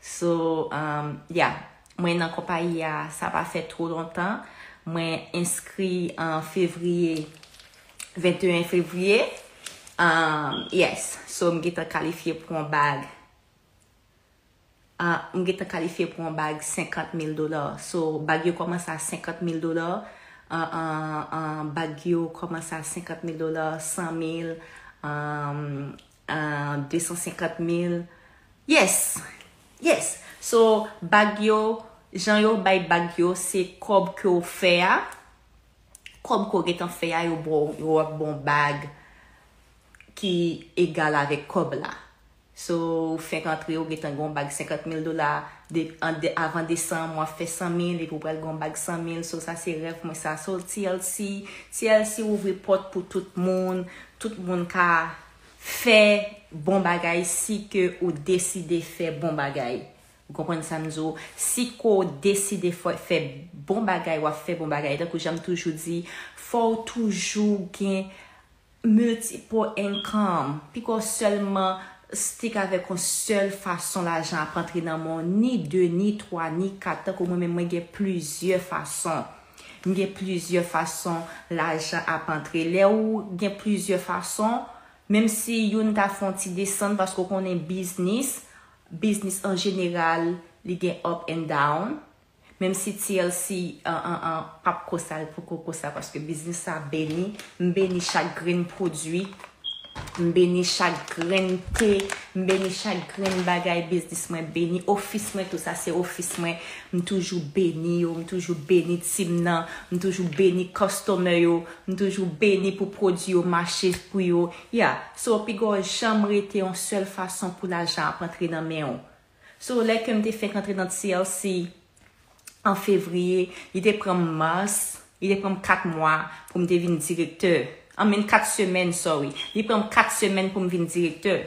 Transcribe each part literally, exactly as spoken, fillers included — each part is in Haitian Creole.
So, um, yeah, mwen nan konpayi a, sa pa fè twò lontan. Mwen enskri an fevriye, venteyen fevriye. Um, yes, so m gentan kalifye pou yon bag. Ah, m gentan kalifye pou yon bag senkant mil dola. So, bag yo kòmanse a senkant mil dola. Ah, ah, ah, bag yo kòmanse a senkant mil dola, san mil, um, ah, de san senkant mil. Yes! Yes! So, bag yo, jan yo bay bag yo, se kòb ke w fè a. Kòb ke w gentan fè a, yo ba w, yo ap ba w bag ki egal avèk kòb la. So, ou fenk antre, ou gentan gen yon bag senkant mil dola, de, an, de, avan desanm, w ap fè san mil, epi w pral gen yon bag san mil. So, sa se rèv mwen sa. So, T L C, T L C ouvri pòt pou tout moun. Tout moun ka fè bon bagay si ke ou deside fè bon bagay. Ou konprann sa m di w? Si ke w deside fè, fè bon bagay, w ap fè bon bagay. Tankou jan m toujou di, fò w toujou gen multiple income. Piko sèlman stick avèk yon sèl fason lajan ap antre nan men w, ni de, ni twa, ni kat. Tankou mwen menm, mwen gen plizyè fason. M gen plizyè fason lajan ap antre. Lè ou gen plizyè fason, menm si youn ta fè yon ti desann, paske w konnen biznis, biznis an jeneral, li gen up and down. Menm si T L C an, an, an, p ap konsa, l poko konsa, paske biznis sa beni. M beni chak grenn pwodui. M beni chak grenn te. M beni chak grenn bagay biznis mwen beni. Ofis mwen, tou sa se ofis mwen. M toujou beni yo. M toujou beni team nan. M toujou beni customer yo. M toujou beni pou pwodui yo mache pou yo. Yeah. So, piga w janm rete yon sèl fason pou lajan ap antre nan men w. So, lè ke m te fenk antre nan T L C an fevriye, li te pran m mas, li te pran m kat mwa pou m te vin direktè. I mean, kat semèn, sorry. Li pran m kat semèn pou m vin direktè.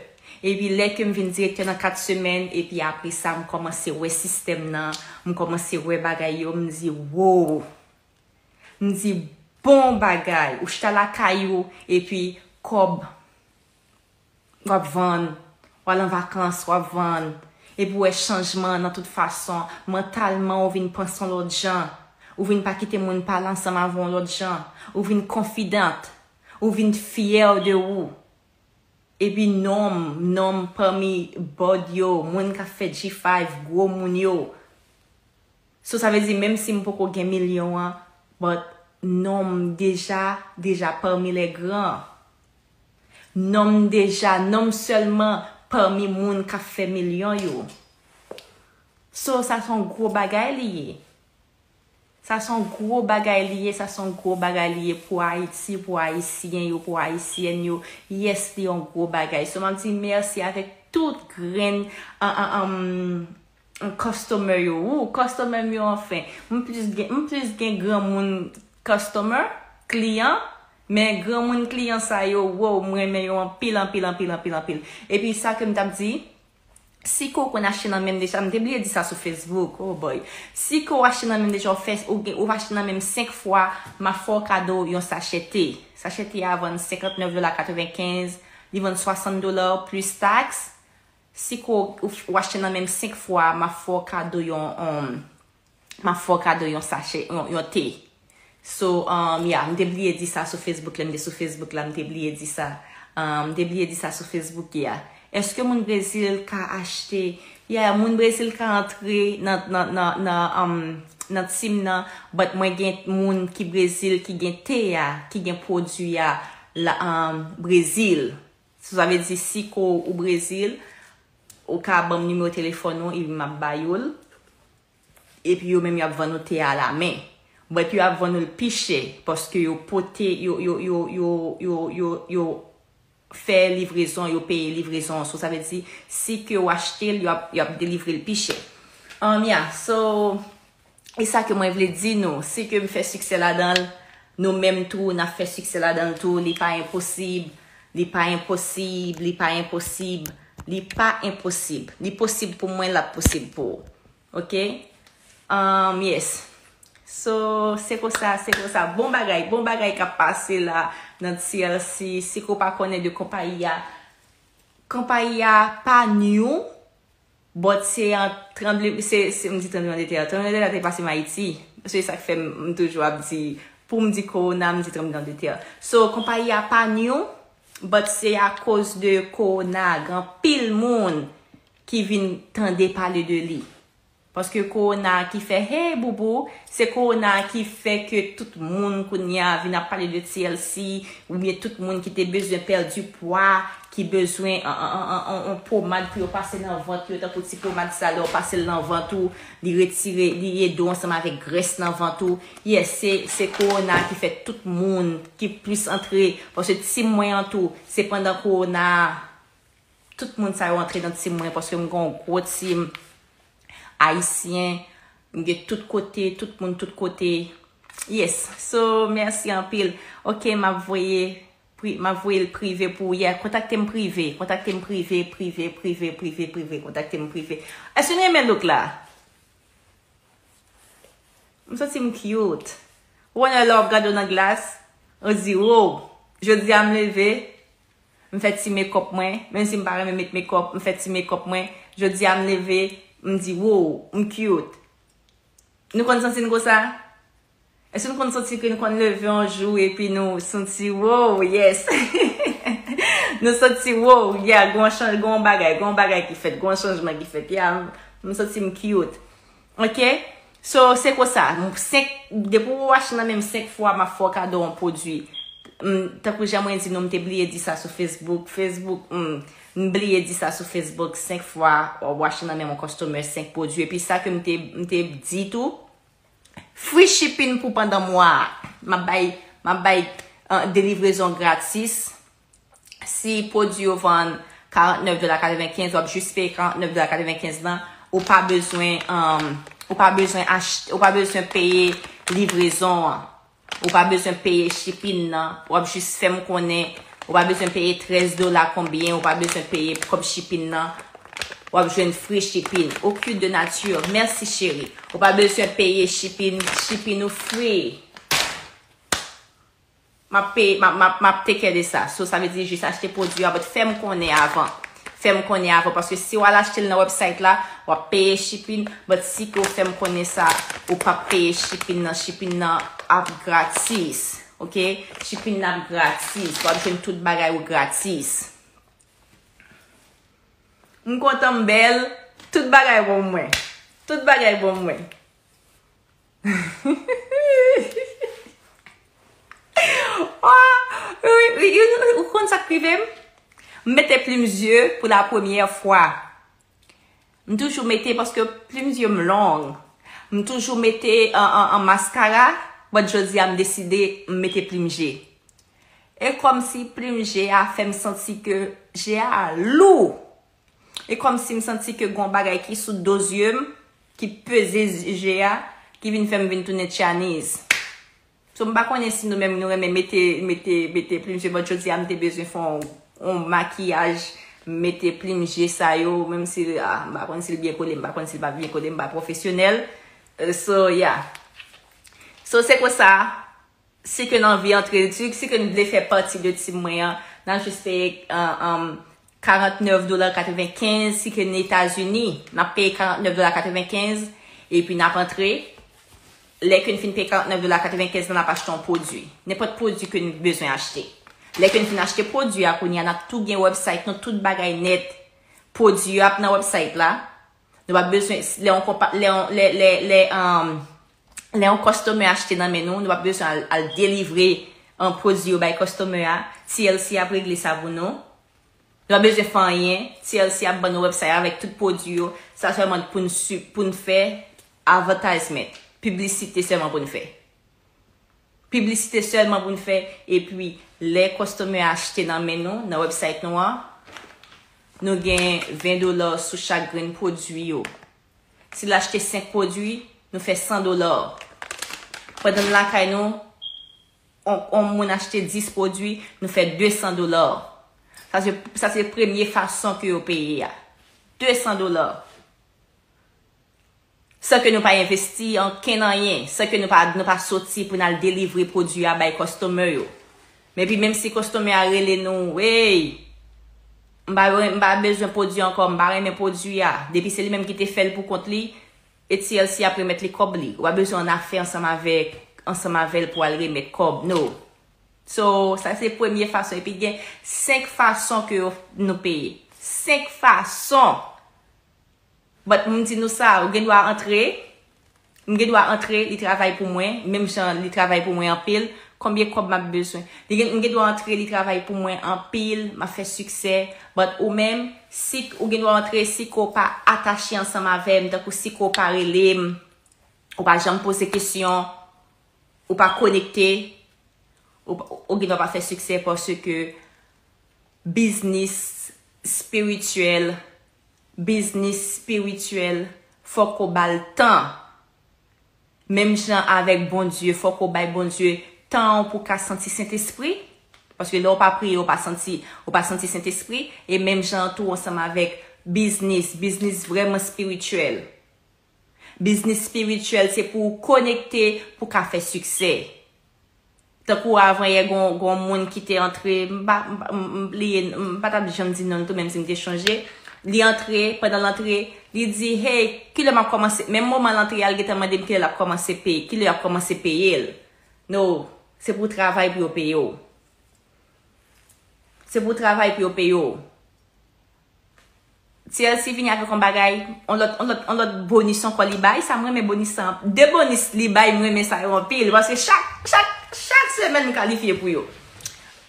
Epi lè ke m vin direktè nan kat semèn, epi apre sa, m kòmanse wè sistèm nan, m kòmanse wè bagay yo, m di, wow! M di, bon bagay! Ou chita lakay ou, epi kòb w ap vann, w al an vakans, w ap vann, epi w wè chanjman nan tout fason, mantalman ou vin panse yon lòt jan, ou vin pa kite moun pale ansanm avè w yon lòt jan, ou vin konfidan, ou vin fyè de ou. Epi non m, non m pami board yo, moun k ap fè G five, gwo moun yo. So, sa vle di, menm si m poko gen milyon an, but non m deja, deja pami les grands. Non m deja, non m sèlman pami moun k ap fè milyon yo. So, sa se yon gwo bagay li ye. Sa se yon gwo bagay li ye, sa se yon gwo bagay li ye pou Ayiti, pou Ayisyen yo, pou Ayisyèn yo. Yes, li yon gwo bagay. So, m ap di mèsi avèk tout grenn, an, an, an, customer yo, ou, customer m yo, anfen. M plis gen, m plis gen granmoun customer, kliyan, men granmoun kliyan sa yo, wow, m renmen yo anpil, anpil, anpil, anpil, anpil. Epi sa ke m t ap di, si ke w konn achte nan men m deja, m te bliye di sa sou Facebook, oh boy. Si ke w achte nan men m deja, ou fè, ou gen, ou achte nan men m senk fwa, m ap fè w kado yon sachè te. Sachè te a vann senkantnèf dola katrevenkenz, li vann swasant dola plis taks. Si ke w, ou achte nan men m senk fwa, m ap fè w kado yon, um, m ap fè w kado yon sachè, yon, yon te. So, um, yeah, m te bliye di sa sou Facebook, lè m te sou Facebook la, m te bliye di sa. Um, m te bliye di sa sou Facebook, yeah. Èske moun Brezil ka achte? Yeah, moun Brezil ka antre nan, nan, nan, nan, um, nan team nan, but mwen gen moun ki Brezil ki gen te a, ki gen pwodui a, la, um, Brezil. So, sa vle di, si ke w Brezil, ou ka ban m nimewo telefòn ou, epi m ap ba yo l. Epi yo menm, y ap vann ou te a la men. But yo ap vann ou l pi chè, paske yo pote, yo, yo fè livrezon, yo peye livrezon an. So, sa vle di, si ke w achte l, yo ap, yo ap delivre l pi chè. Um, yeah, so, e sa ke mwen vle di nou, si ke m fè siksè ladan l, nou menm tou, n ap fè siksè ladan l tou, li pa enposib, li pa enposib, li pa enposib, li pa enposib. Li posib pou mwen, l ap posib pou ou. Ok? Um, yes. So, se konsa, se konsa. Bon bagay, bon bagay k ap pase la nan T L C. Si ke w pa konnen de konpayi a, konpayi a pa new. But se an tranble, se, se, m di tranbleman de tè. Tranbleman de tè te pase m Ayiti. Se sa k fè m, m toujou ap di, pou m di kowona, m di tranbleman de tè. So, konpayi a pa new, but se akoz de kowona, gen anpil moun ki vin tande pale de li. Paske kowona ki fè, hey, boubou, se kowona ki fè ke tout moun kounye a vin ap pale de T L C, oubyen tout moun ki te bezwen pèdi pwa, ki bezwen an, an, an, an, an, an pomad pou yo pase nan vant yo, tankou ti pomad sa, lè w pase l nan vant ou, li retire, li ede w ansanm avèk grès nan vant ou. Yes, se, se kowona ki fè tout moun ki plis antre, paske tim mwen an tou, se pandan kowona a, tout moun sa yo antre nan tim mwen, paske m gen yon gwo tim ayisyen, m gen tout kote, tout moun tout kote. Yes, so, mèsi anpil. Ok, m ap voye, pri- m ap voye l prive pou ou. Yeah, kontakte m prive, kontakte m prive, prive, prive, prive, prive, kontakte m prive. Èske nou renmen look la? M santi m cute. Ou wè lè w ap gade w nan glas, ou di, wow, jodi a m leve, m fè ti makeup mwen, menm si m pa renmen met makeup, m fè ti makeup mwen, jodi a m leve, m di, wow, m cute. Nou konn santi n konsa? Èske nou konn santi ke nou konn leve yon jou epi nou santi, wow, yes. Nou santi, wow, yeah, gon chanj, gon bagay, gon bagay ki fèt, gon chanjman ki fèt, yeah, m santi m cute. Ok? So, se konsa. Senk, depi ou achte nan men m senk fwa, m ap fè w kado yon pwodui. M, tankou jan mwen di nou, m te bliye di sa sou Facebook. Facebook, m, m bliye di sa sou Facebook. Senk fwa, w ap achte nan men yon customer senk pwodui. Epi sa ke m te, m te di tou, free shipping pou pandan mwa a. M ap bay, m ap bay, uh, delivrezon gratis. Si pwodui yo vann karant nèf dola katrevenkenz, w ap jis peye karant nèf dola katrevenkenz lan. Ou pa bezwen, um, ou pa bezwen achte, ou pa bezwen peye livrezon an. Ou pa bezwen peye shipping nan. W ap jis fè m konnen. Ou pa bezwen peye trèz dola konbyen. Ou pa bezwen peye kòb shipping nan. W ap jwenn free shipping. Ou cute de nature. Mèsi, cheri. Ou pa bezwen peye shipping. Shipping ou free. M ap peye, m ap, m ap, m ap take care de sa. So, sa vle di jis achte pwodui a, but fè m konnen avan. Fè m konnen avan, paske si w al achte l nan website la, w ap peye shipping, but si ke w fè m konnen sa, ou p ap peye shipping nan, shipping nan ap gratis. Ok? Shipping nan ap gratis. W ap jwenn tout bagay ou gratis. M kontan, m bèl, tout bagay bon mwen. Tout bagay bon mwen. Oh, wi, wi, wi, ou konn sa k rive m? M mete plim zye pou la premyè fwa. M toujou mete paske plim zye m long. M toujou mete an, an, an maskara, but jodi a m deside m mete plim je. E kòmsi plim je a fè m santi ke je a lou. E kòmsi m santi ke gon bagay ki sou do zye m, ki peze je a, ki vin fè m vin tounen Chinese. So, m pa konnen si nou menm nou renmen mete, mete, mete plim je, but jodi a m te bezwen fè yon, yon makiyaj, mete plim je sa yo, menm si, ah, m pa konn si l byen kole, m pa konn si l pa byen kole, m pa pwofesyonèl. Euh, so, yeah. So, se konsa. Si ke n anvi antre, si, si ke n vle fè pati de team mwen an, n ap jis peye, uh, um, karant nèf dola katrevenkenz. Si ke n Etazini, n ap peye karant nèf dola katrevenkenz, epi n ap antre. Lè ke n fin peye karant nèf dola katrevenkenz la, n ap achte yon pwodui. Nenpòt pwodui ke n bezwen achte. Lè ke n fin achte pwodui a, kounye a, n ap tou gen website nou, tout bagay nèt. Pwodui yo ap nan website la. Nou p ap bezwen, lè yon konpa-, lè yon, lè, lè, lè, um, lè yon customer achte nan men nou, nou p ap bezwen al, al delivre, um, pwodui yo bay customer a. T L C ap regle sa pou nou. Nou p ap bezwen fè anyen. T L C ap ban nou website avèk tout pwodui yo. Sa sèlman pou n su-, pou n fè advertisement. Piblisite sèlman pou n fè. Piblisite sèlman pou n fè, epi lè customer achte nan men nou, nan website nou an, nou gen ven dola sou chak grenn pwodui yo. Si l achte senk pwodui, nou fè san dola. Pandan n lakay nou, on, on moun achte dis pwodui, nou fè desan dola. Sa se, sa se premye fason ke yo peye a. Desan dola. San ke nou pa envesti ankenn anyen, san ke nou pa, nou pa soti pou n al delivre pwodui a bay customer yo. Men epi menm si customer a rele nou, hey, M pa, m pa bezwen pwodui ankò, m pa renmen pwodui a. Depi se li menm ki te fè l pou kont li, e T L C ap remèt li kòb li. Ou pa bezwen annafè ansanm avèk, ansanm avè l pou al remèt kòb. No. So, sa se premye fason. Epi gen senk fason ke yo, nou peye. Senk fason. But m di nou sa, ou gen dwa antre, m gen dwa antre, li travay pou mwen, menm jan li travay pou mwen anpil, konbyen kòb m ap bezwen? Li gen, m gen dwa antre, li travay pou mwen anpil, m ap fè siksè. But ou menm, si ou gen dwa antre, si ke w pa atache ansanm avè m, tankou si ke w pa rele m, ou pa janm poze kesyon, ou pa konekte, ou, ou gen dwa pa fè siksè paske biznis espirityèl, biznis espirityèl, fòk ou ba l tan. Menm jan avèk Bondye, fòk ou bay Bondye tan pou ka santi Sentespri. Paske lè ou pa priye, ou pa santi, ou pa santi Sentespri. E menm jan tou ansanm avèk biznis, biznis vrèman espirityèl. Biznis espirityèl se pou ou konekte pou ka fè siksè. Tankou avan yè, gon, gon moun ki te antre, m pa, m pa, m, m bliye, m pa t ap janm di non l tou, menm si m te chonje. Li antre, pandan l antre, li di, hey, kilè m ap kòmanse? Menm moman l antre a, l gentan mande m kilè l ap kòmanse peye, kilè y ap kòmanse peye l. No, se pou travay pou yo peye w. Se pou travay pou yo peye w. T L C vini avèk yon bagay, yon lòt, yon lòt, yon lòt bonis ankò li bay. Sa m renmen bonis sa. De bonis li bay, m renmen sa yo anpil. Paske chak, chak, chak semèn m kalifye pou yo.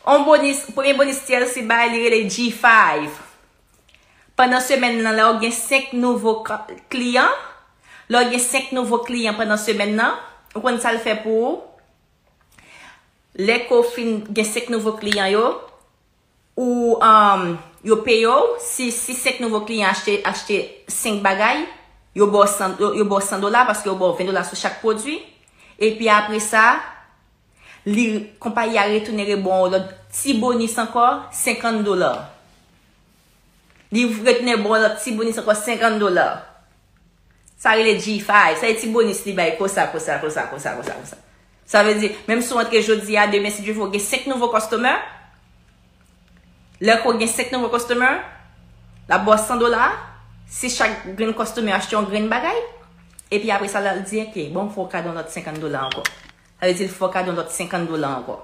Yon bonis, premye bonis T L C bay, li rele G five. Pandan semèn nan, lè w gen senk nouvo ka-, kliyan, lè w gen senk nouvo kliyan pandan semèn nan, ou konn sa l fè pou ou? Lè ke w fin gen senk nouvo kliyan yo, ou, um, yo peye w, si, si senk nouvo kliyan achte, achte senk bagay, yo ba w san, yo, yo ba w san dola, paske yo ba w ven dola sou chak pwodui. Epi apre sa, li, konpayi a retounen reba w lòt ti bonis ankò, senkant dola. Li retounen ba w lòt ti bonis ankò, senkant dola. Sa rele G five. Sa e ti bonis li bay konsa, konsa, konsa, konsa, konsa, konsa. Sa vle di, menm si w antre jodi a, demen, si Dye vle, w gen senk nouvo customer. Lè ke w gen senk nouvo customer, l ap ba w san dola. Si chak grenn customer achte yon grenn bagay, epi apre sa, l al di, ok, bon, m fè w kado yon lòt senkant dola ankò. Sa vle di, l fè w kado yon lòt senkant dola ankò.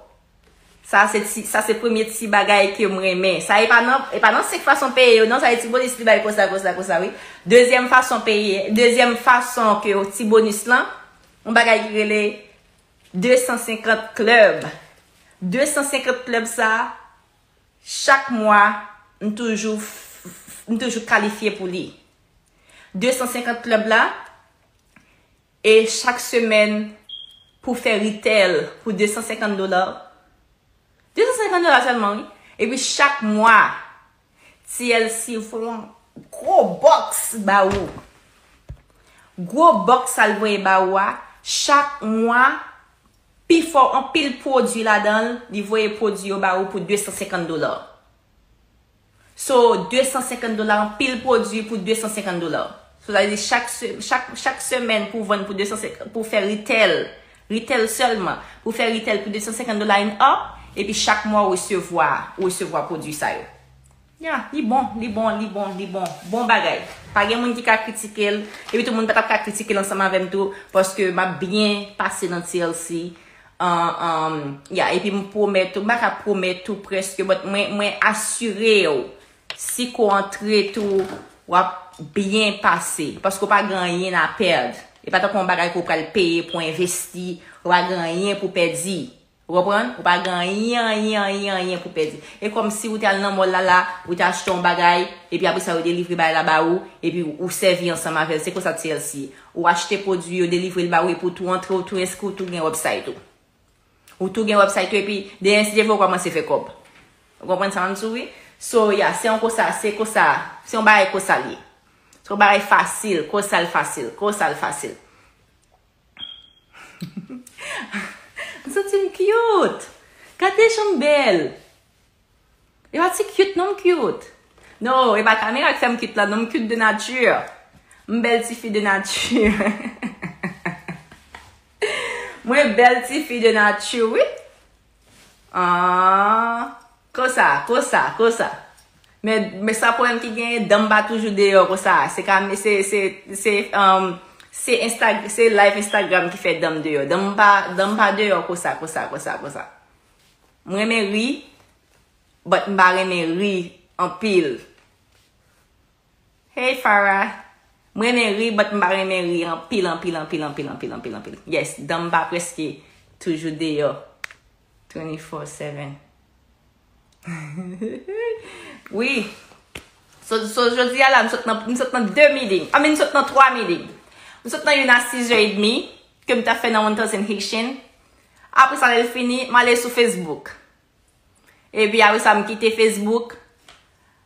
Sa se ti, sa se premye ti bagay ke m renmen. Sa e pa nan, e pa nan senk fason peye yo, non, sa e ti bonis li bay konsa, konsa, konsa, wi. Dezyèm fason peye, dezyèm fason ke yo ti bonis lan, yon bagay ki rele de san senkant club. De san senkant club sa, chak mwa, m toujou, f-, f-, m toujou kalifye pou li. De san senkant club la, E chak semèn, pou fè retail pou de san senkant dola. De san senkant dola sèlman, wi. Epi chak mwa, T L C voye yon gwo box ba ou. Gwo box sa l voye ba ou a, chak mwa, pifò anpil pwodui ladan l, li voye pwodui yo ba ou pou de san senkant dola. So, de san senkant dola, anpil pwodui pou de san senkant dola. So, sa vle di chak se-, chak, chak semèn pou vann pou de san senkant, pou fè retail, retail sèlman, pou fè retail pou de san senkant dola and up, epi chak mwa ou resevwa, ou resevwa pwodui sa yo. Ya, li bon, li bon, li bon, li bon. Bon bagay. Pa gen moun ki ka kritike l, epi tout moun pa t ap ka kritike l ansanm avè m tou, paske m ap byen pase nan T L C. An, an, ya, epi m pwomèt ou, m pa ka pwomèt ou prèske, but mwen, mwen asire w, si ke w antre tou, w ap byen pase, paske w pa gen anyen a pèd. E pa tankou yon bagay ke w pral peye pou envesti, w pa gen anyen pou pèdi. Ou konprann? Ou pa gen anyen, anyen, anyen, anyen pou pèdi. E kòmsi ou te al nan mall la, la, ou te achte yon bagay, epi apre sa, yo delivre bagay la ba ou, epi ou sèvi ansanm avè l. Se konsa T L C. Ou achte pwodui, yo delivre l ba ou, epi ou tou antre, ou tou enskri, ou tou gen website ou. Ou tou gen website ou, epi demen si Dye vle ou kòmanse fè kòb. Ou konprann sa m di w, wi? So, ya, se yon konsa, se konsa, se yon bagay konsa l ye. Se yon bagay fasil, konsa l fasil, konsa l fasil. M santi m cute. Gade jan m bèl. E pa ti cute non, m cute. No, e pa kamera k fè m cute la, non, m cute de nature. M bèl tifi de nature. Mwen bèl tifi de nature, wi. Ah, konsa, konsa, konsa. Men, men sa pwoblèm ki genyen, dan m pa toujou deyò konsa. Se ka, se, se, se, um, se Insta, se live Instagram ki fè dan m deyò. Dan m pa, dan m pa deyò konsa, konsa, konsa, konsa. M renmen ri, but m pa renmen ri anpil. Hey, Farah. M renmen ri, but m pa renmen ri anpil, anpil, anpil, anpil, anpil, anpil, anpil. Yes, dan m pa prèske toujou deyò. Twenty-four seven. Wi. So, so jodi a la, m sot nan, m sot nan de meeting. I mean, m sot nan twa meeting. M sot nan youn a sis zè edmi, ke m ta fè nan one thousand Haitian. Apre sa, lè l fini, m ale sou Facebook. Epi apre sa, m kite Facebook.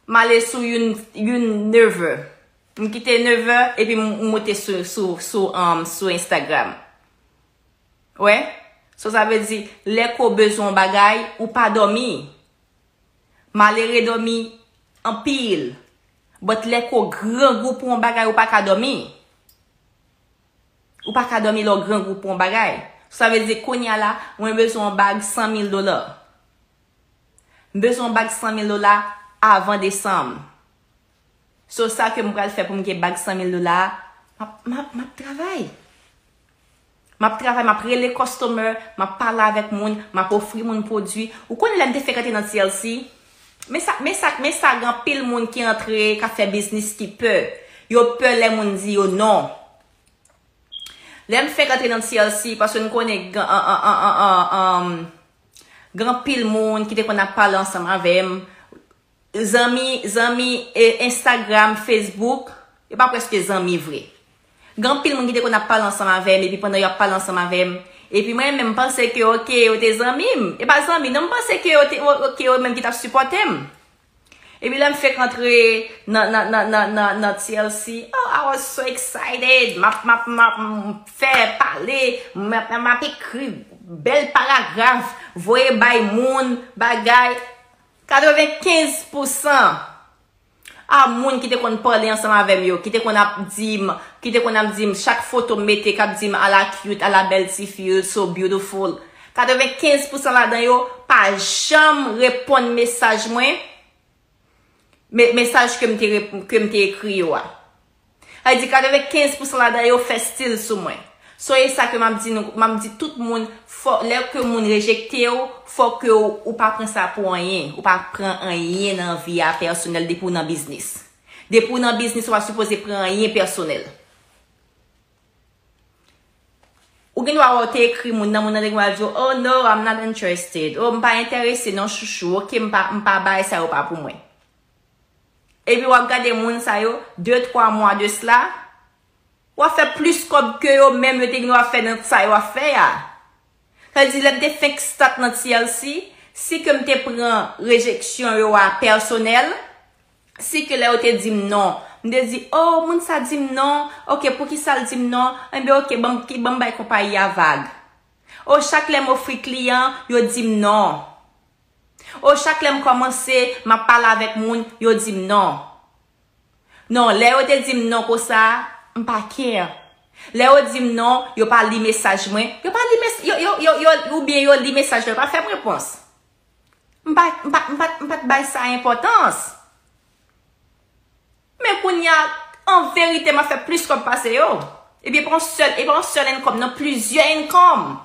M ale sou youn, youn nevè. M kite nevè, epi m, m moute sou, sou, sou, um, sou Instagram. Wè? So, sa vle di, lè ke w bezwen yon bagay, ou pa dòmi. Malere dòmi anpil. But lè ke w grangou pou yon bagay, ou pa ka dòmi. Ou pa ka dòmi lè w grangou pou yon bagay. So, sa vle di, kounye a la, mwen bezwen yon bag san mil dola. M bezwen yon bag san mil dola avan desanm. So, sa ke m pral fè pou m gen bag san mil dola a, m ap, m ap, m ap travay. M ap travay, m ap rele customer, m ap pale avèk moun, m ap ofri moun pwodui. Ou konnen lè m te fenk antre nan T L C? Men sa, men sa, men sa, gen anpil moun ki antre, k ap fè biznis ki pè. Yo pè lè moun di yo non. Lè m fenk antre nan T L C, paske n konnen gen, an, an, an, an, an, an, gen anpil moun ki te konn ap pale ansanm avè m. Zanmi, zanmi, e, Instagram, Facebook, yo pa prèske zanmi vre. Gen anpil moun ki te konn ap pale ansanm avè m, epi pandan y ap pale ansanm avè m, epi mwen menm, m panse ke, oke, yo te zanmi m. E pa zanmi, non, m panse ke yo te, o-, oke, yo menm ki t ap sipòte m. Epi lè m fenk antre nan, nan, nan, nan, nan, nan T L C, oh, I was so excited. M ap, m ap, m ap, m fè pale, m ap, m ap ekri bèl paragraf, voye bay moun, bagay. Katrevenkenz pousan a moun ki te konn pale ansanm avè m yo, ki te konn ap di m, ki te konn ap di m, chak foto m mete, k ap di m, "A la cute, a la bèl tifi, you're so beautiful." Katrevenkenz pousan ladan yo pa janm reponn mesaj mwen, me-, mesaj ke m te rep-, ke m te ekri yo a. Sa vle di katrevenkenz pousan ladan yo fè stil sou mwen. So, e sa ke m ap di nou, m ap di tout moun, fò, lè ke moun rejekte w, fò ke w, ou pa pran sa pou anyen. Ou pa pran anyen nan vi a pèsonèl depi w nan biznis. Depi w nan biznis, ou pa sipoze pran anyen pèsonèl. Ou gen dwa wè w te ekri moun nan, moun nan te gen dwa di w, "Oh no, I'm not interested." Oh, m pa enterese non, chouchou. Oke, m pa, m pa bay sa yo pa pou mwen. Epi w ap gade moun sa yo, de, twa mwa de sila, w ap fè plis kòb ke yo menm yo te gen dwa fè nan sa yo ap fè a. Sa vle di, lè m te fenk start nan T L C, si ke m te pran rejeksyon yo a pèsonèl, si ke lè yo te di m non, m te di, "Oh, moun sa di m non, oke, poukisa l di m non? Enben, oke, ban m, ki, ban m bay konpayi a vag." Oh, chak lè m ofri kliyan, yo di m non. Oh, chak lè m kòmanse, m ap pale avèk moun, yo di m non. Non, lè yo te di m non konsa, m pa care. Lè yo di m non, yo pa li mesaj mwen. Yo pa li mes-, yo, yo, yo, yo, oubyen yo li mesaj mwen, yo pa fè m repons. M pa, m pa, m pa, m pa t bay sa enpòtans. Men kounye a, an verite, m ap fè plis kòb pase yo. Epi e pa yon sèl, e pa yon sèl income, nan plizyè income.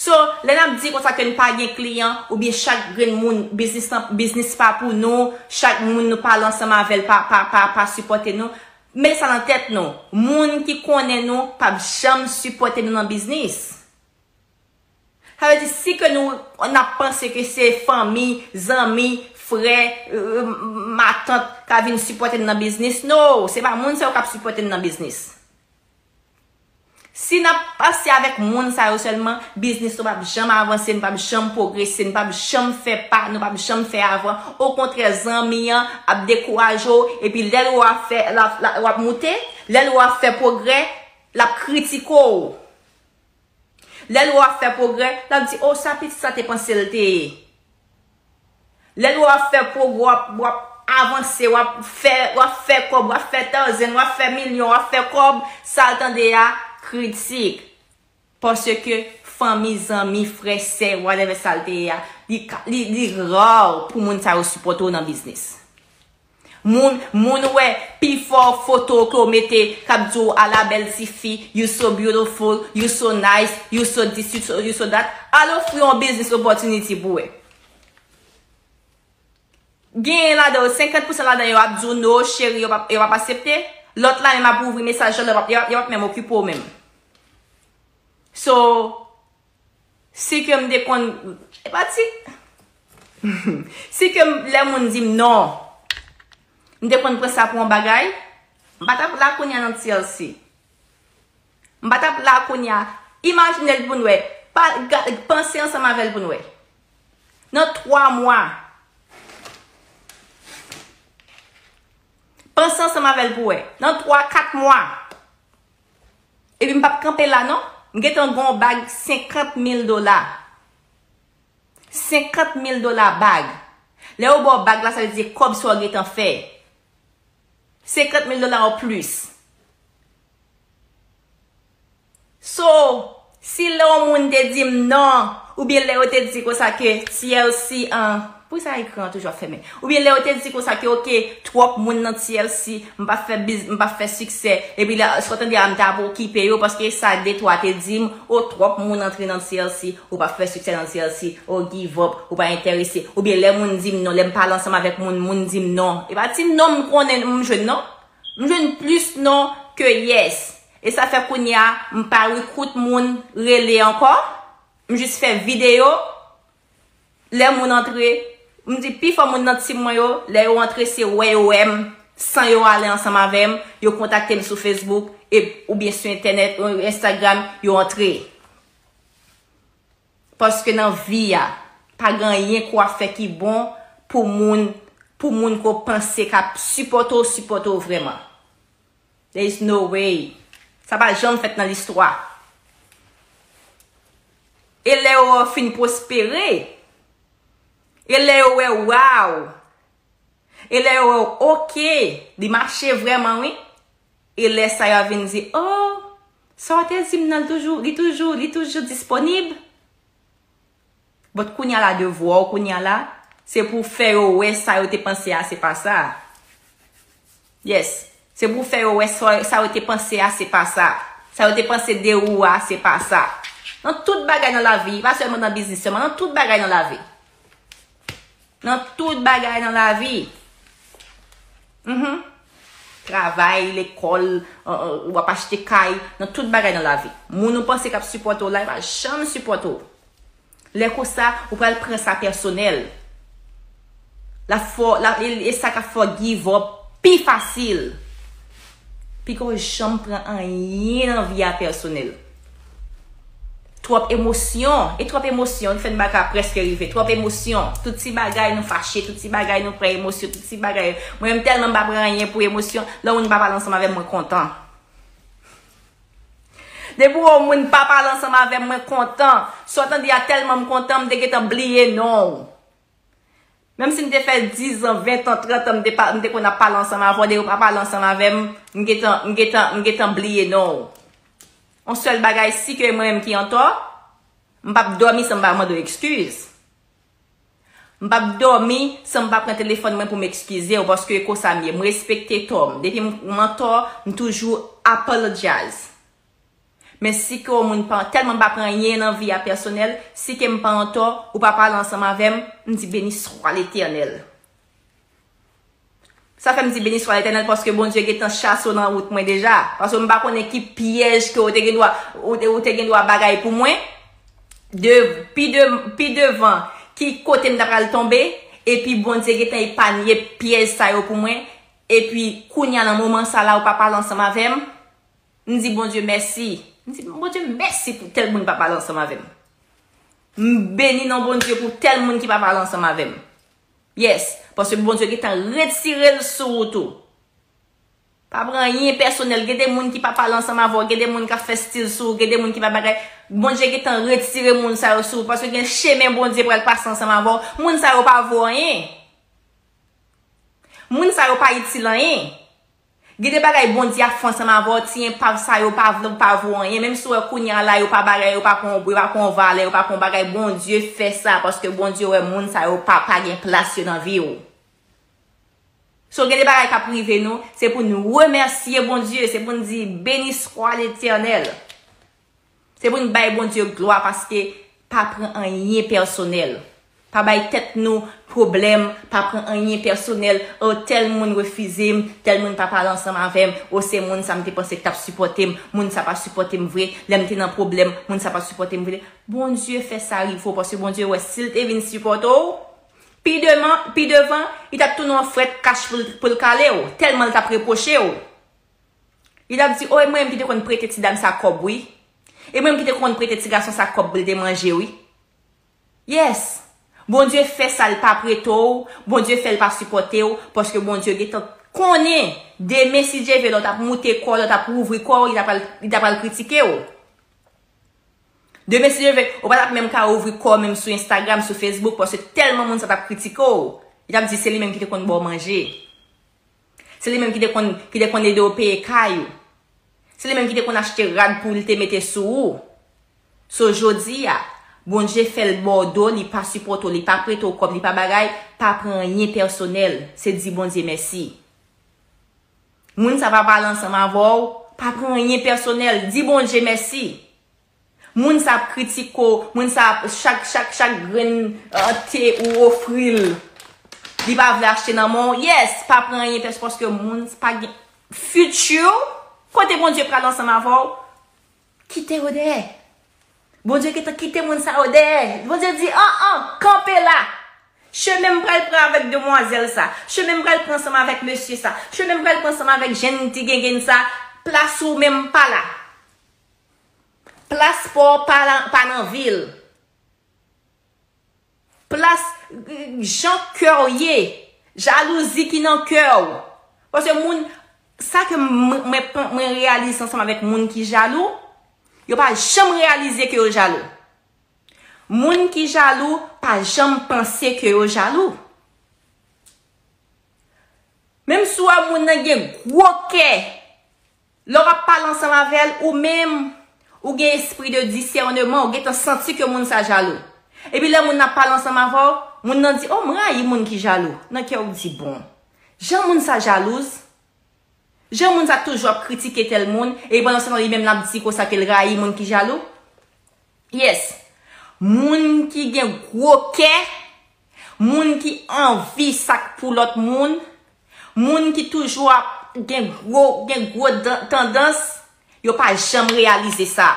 So, lè n ap di konsa ke n pa gen kliyan, oubyen chak grenn moun, biznis lan, biznis pa pou nou, chak moun nou pale ansanm avè l pa, pa, pa, pa sipòte nou, mete sa nan tèt nou. Moun ki konnen nou p ap janm sipòte nou nan biznis. Sa vle di, si ke nou, n ap panse ke se fanmi, zanmi, frè, euh, matant k ap vin sipòte n nan biznis, no, se pa moun sa yo k ap sipòte n nan biznis. Si n ap panse avèk moun sa yo sèlman, biznis nou p ap janm avanse, nou p ap janm pwogrese, nou p ap janm fè pa, nou p ap janm fè avan. Okontrè, zanmi an ap dekouraje w, epi lè l wè w ap fè, l ap, l ap, w ap moute, lè l wè w ap fè pwogrè, l ap kritike w. Lè l wè w ap fè pwogrè, l ap di, "O, sa pitit sa te panse l te ye." Lè l wè w ap fè pwogrè, w ap, w ap avanse, w ap fè, w ap fè kòb, w ap fè tawzenn, w ap fè milyon, w ap fè kòb, sa l tande a, kritik. Paske fanmi, zanmi, frè, sè, whatever sa l te ye a, li, ka- li, li rare pou moun sa yo sipòte w nan biznis. Moun, moun wè pifò foto ke w mete k ap di w, "A la bèl tifi, you so beautiful, you so nice, you so this, you so, you so that." Al ofri yon business opportunity pou wè. Genyen ladan yo, senkant pousan ladan yo ap di w, "No, cheri, yo p ap, yo p ap aksepte." Lòt la menm ap ouvri mesaj yo, yo p ap, yo p ap, yo p ap menm okipe w menm. So, si ke m te konn, e pa ti, si ke m, lè moun di m non, m te konn pran sa pou yon bagay, m pa t ap la kounye a nan T L C. M pa t ap la kounye a. Imajine l pou n wè. Pa, ga- panse ansanm avè l pou n wè. Nan twa mwa. Panse ansanm avè l pou wè. Nan twa, kat mwa. Epi m p ap kanpe la non. M gentan gen yon bag senkant mil dola. Senkant mil dola bag. Lè yo ba w bag la, sa vle di kòb sa w gentan fè. Senkant mil dola ou plis. So, si lè yon moun te di m non, oubyen lè yo te di konsa ke T L C an, poukisa ekran an toujou ap fèmen? Oubyen lè yo te di konsa ke, "Ok, twòp moun nan T L C, m p ap fè biz, m p ap fè siksè." Epi lè, sa w tande a, m t ap okipe yo, paske sa de twa te di m, "O, twòp moun antre nan T L C, ou p ap fè siksè nan T L C, o, give up, ou pa enterese." Oubyen lè moun di m non, lè m pale ansanm avèk moun, moun di m non. E pa ti non m konnen m jwenn non. M jwenn plis non ke yes. E sa fè kounye a, m pa recruit moun rele ankò. M jis fè videyo. Lè moun antre, m di pifò moun nan tim mwen yo, lè yo antre, se wè yo wè m, san yo ale ansanm avè m, yo kontakte m sou Facebook, e, oubyen sou entènèt, ou Instagram, yo antre. Paske nan vi a, pa gen anyen ke w ap fè ki bon pou moun, pou moun ke w panse k ap sipòte w, sipòte w vrèman. There is no way. Sa pa janm fèt nan listwa. E lè yo fin pwospere, e lè yo wè, wow, e lè yo wè, ok, li mache vrèman, wi. E lè sa yo vin di, oh, sa w te di m nan, li toujou, li toujou, li toujou disponib. But kounye a la, devwa w kounye a la, se pou fè yo wè sa yo te panse a, se pa sa. Yes. Se pou fè yo wè sa, sa yo te panse a, se pa sa. Sa yo te panse de ou a, se pa sa. Nan tout bagay nan lavi, pa sèlman nan biznis sèlman, nan tout bagay nan lavi. Nan tout bagay nan lavi. Mhm. Travay, lekòl, euh, euh, w ap achte kay, nan tout bagay nan lavi. Moun ou panse k ap sipòte w la, yo pa janm sipòte w. Lè konsa, ou pral pran sa pèsonèl. L ap fè w, l ap, e, e sa k ap fè w give up pi fasil. Pike w janm pran anyen nan vi a pèsonèl. Twòp emosyon. E twòp emosyon ki fè n pa ka prèske rive. Twòp emosyon. Tout ti bagay nou fache, tout ti bagay nou pran emosyon, tout ti bagay. Mwen menm tèlman m pa pran anyen pou emosyon. Lè yon moun pa pale ansanm avè m, mwen kontan. Depi yon moun pa pale ansanm avè m, mwen kontan. Sa w tande a tèlman m kontan, m te gentan bliye non w. Menm si m te fè diz an, ven an, trant an, m te pa, m te konn ap pale ansanm avè w, depi w pa pale ansanm avè m, m gentan, m gentan, m gentan bliye non w. Yon sèl bagay, si ke mwen menm ki antò, m p ap dòmi san m pa mande w ekskiz. M p ap dòmi san m pa pran telefòn mwen pou m ekskize w, paske e konsa m ye. M respekte tò m. Depi m, m antò, m toujou apologize. Men si ke yon moun pa, tèlman m pa pran anyen nan vi a pèsonèl, si ke m pa antò, ou pa pale ansanm avè m, m di, "Beni swa Letènèl." Sa fè m di, "Beni swa Letènèl," paske Bondye gentan chase w nan wout mwen deja. Paske m pa konnen ki pyèj ke w te gen dwa, ou te, ou te gen dwa bagay pou mwen. De, pi de, pi devan, ki kote m ta pral tonbe, epi Bondye gentan epanye pyèj sa yo pou mwen. Epi, kounye a, nan moman sa la, ou pa pale ansanm avè m. M di Bondye mèsi. M di Bondye mèsi pou tèl moun pa pale ansanm avè m. M beni non Bondye pou tèl moun ki pa pale ansanm avè m. Yes, paske Bondye gentan retire l sou wout ou. Pa pran anyen pèsonèl. Gen de moun ki pa pale ansanm avè w, gen de moun k ap fè stil sou ou, gen de moun ki pa bagay. Bondye gentan retire moun sa yo sou ou, paske gen chemen Bondye pral pase ansanm avè w. Moun sa yo pa vo anyen. Moun sa yo pa itil anyen. Gen de bagay Bondye ap fè ansanm avè w, ti enpav sa yo pa vle, pa vo anyen. Menm si w wè kounye a la, yo pa bagay, yo pa pran, yo pa pran valè, yo pa pran bagay, Bondye fè sa, paske Bondye wè moun sa yo pa, pa gen plas yo nan vi w. So, gen de bagay k ap rive nou, se pou n remèsye Bondye, se pou n di, Béni soit l'Éternel. Se pou n bay Bondye glwa paske pa pran anyen pèsonèl. Pa bay tèt nou pwoblèm, pa pran anyen pèsonèl. O, tèl moun refize m, tèl moun pa pale ansanm avè m, o se moun sa m te panse k t ap sipòte m, moun sa pa sipòte m vre, lè m te nan pwoblèm, moun sa pa sipòte m vre. Bondye fè sa rive w paske Bondye wè si l te vin sipòte w, pi devan, pi devan, li t ap tounen yon frèt kach pou l, pou l kale w, tèlman l t ap repwoche w. Li t ap di, o, e mwen menm ki te konn prete ti dam sa kòb, wi. E mwen menm ki te konn prete ti gason sa kòb pou l te manje, wi. Yes. Bondye fè sa l pa prete w, Bondye fè l pa sipòte w, paske Bondye gentan konnen demen si Dye vle lè w t ap moute kò w, lè w t ap ouvri kò w, li t ap al, li t ap al kritike w. Demen si Dye vle, ou pa t ap menm ka ouvri kò w menm sou Instagram, sou Facebook, paske tèlman moun sa t ap kritike w. Li t ap di se li menm ki te konn ba w manje. Se li menm ki te konn, ki te konn ede w peye kay ou. Se li menm ki te konn achte rad pou li te mete sou ou. So, jodi a, Bondye fè l ba w do, li pa sipòte w, li pa prete w kòb, li pa bagay, pa pran anyen pèsonèl. Se di Bondye mèsi. Moun sa pa pale ansanm avè w, pa pran anyen pèsonèl, di Bondye mèsi. Moun sa ap kritike w, moun sa ap, chak, chak, chak grenn, eh, te ou ofri l, li pa vle achte nan men w. Yes, pa pran anyen pèsonèl paske moun pa gen future. Kote Bondye pral ansanm avè w, kite yo dèyè. Bondye gentan kite moun sa yo dèyè. Bondye di, an, an, kanpe la. Chemen m pral pran avèk demwazèl sa. Chemen m pral pran ansanm avèk mesye sa. Chemen m pral pran ansanm avèk jenn ti gengenn sa. Plas ou menm pa la. Plas pa w pa la, pa nan vi l. Plas, jan kè w ye, jalouzi ki nan kè w. Paske moun, sa ke mwen, mwen, mwen reyalize ansanm avèk moun ki jalou, yo pa janm reyalize ke yo jalou. Moun ki jalou pa janm panse ke yo jalou. Menm si w wè moun nan gen gwo kè, lè w ap pale ansanm avè l, ou menm, ou gen espri de disèneman, ou gentan santi ke moun sa jalou. Epi lè moun nan ap pale ansanm avè w, moun nan di, o, m rayi moun ki jalou. Nan kè w di, bon, jan moun sa jalouz, jan moun sa toujou ap kritike tèl moun, epi pandan se tan li menm l ap di konsa ke l rayi moun ki jalou. Yes. Moun ki gen gwo kè, moun ki anvi sa k pou lòt moun, moun ki toujou ap gen gwo, gen gwo dan-, tandans, yo pa janm reyalize sa.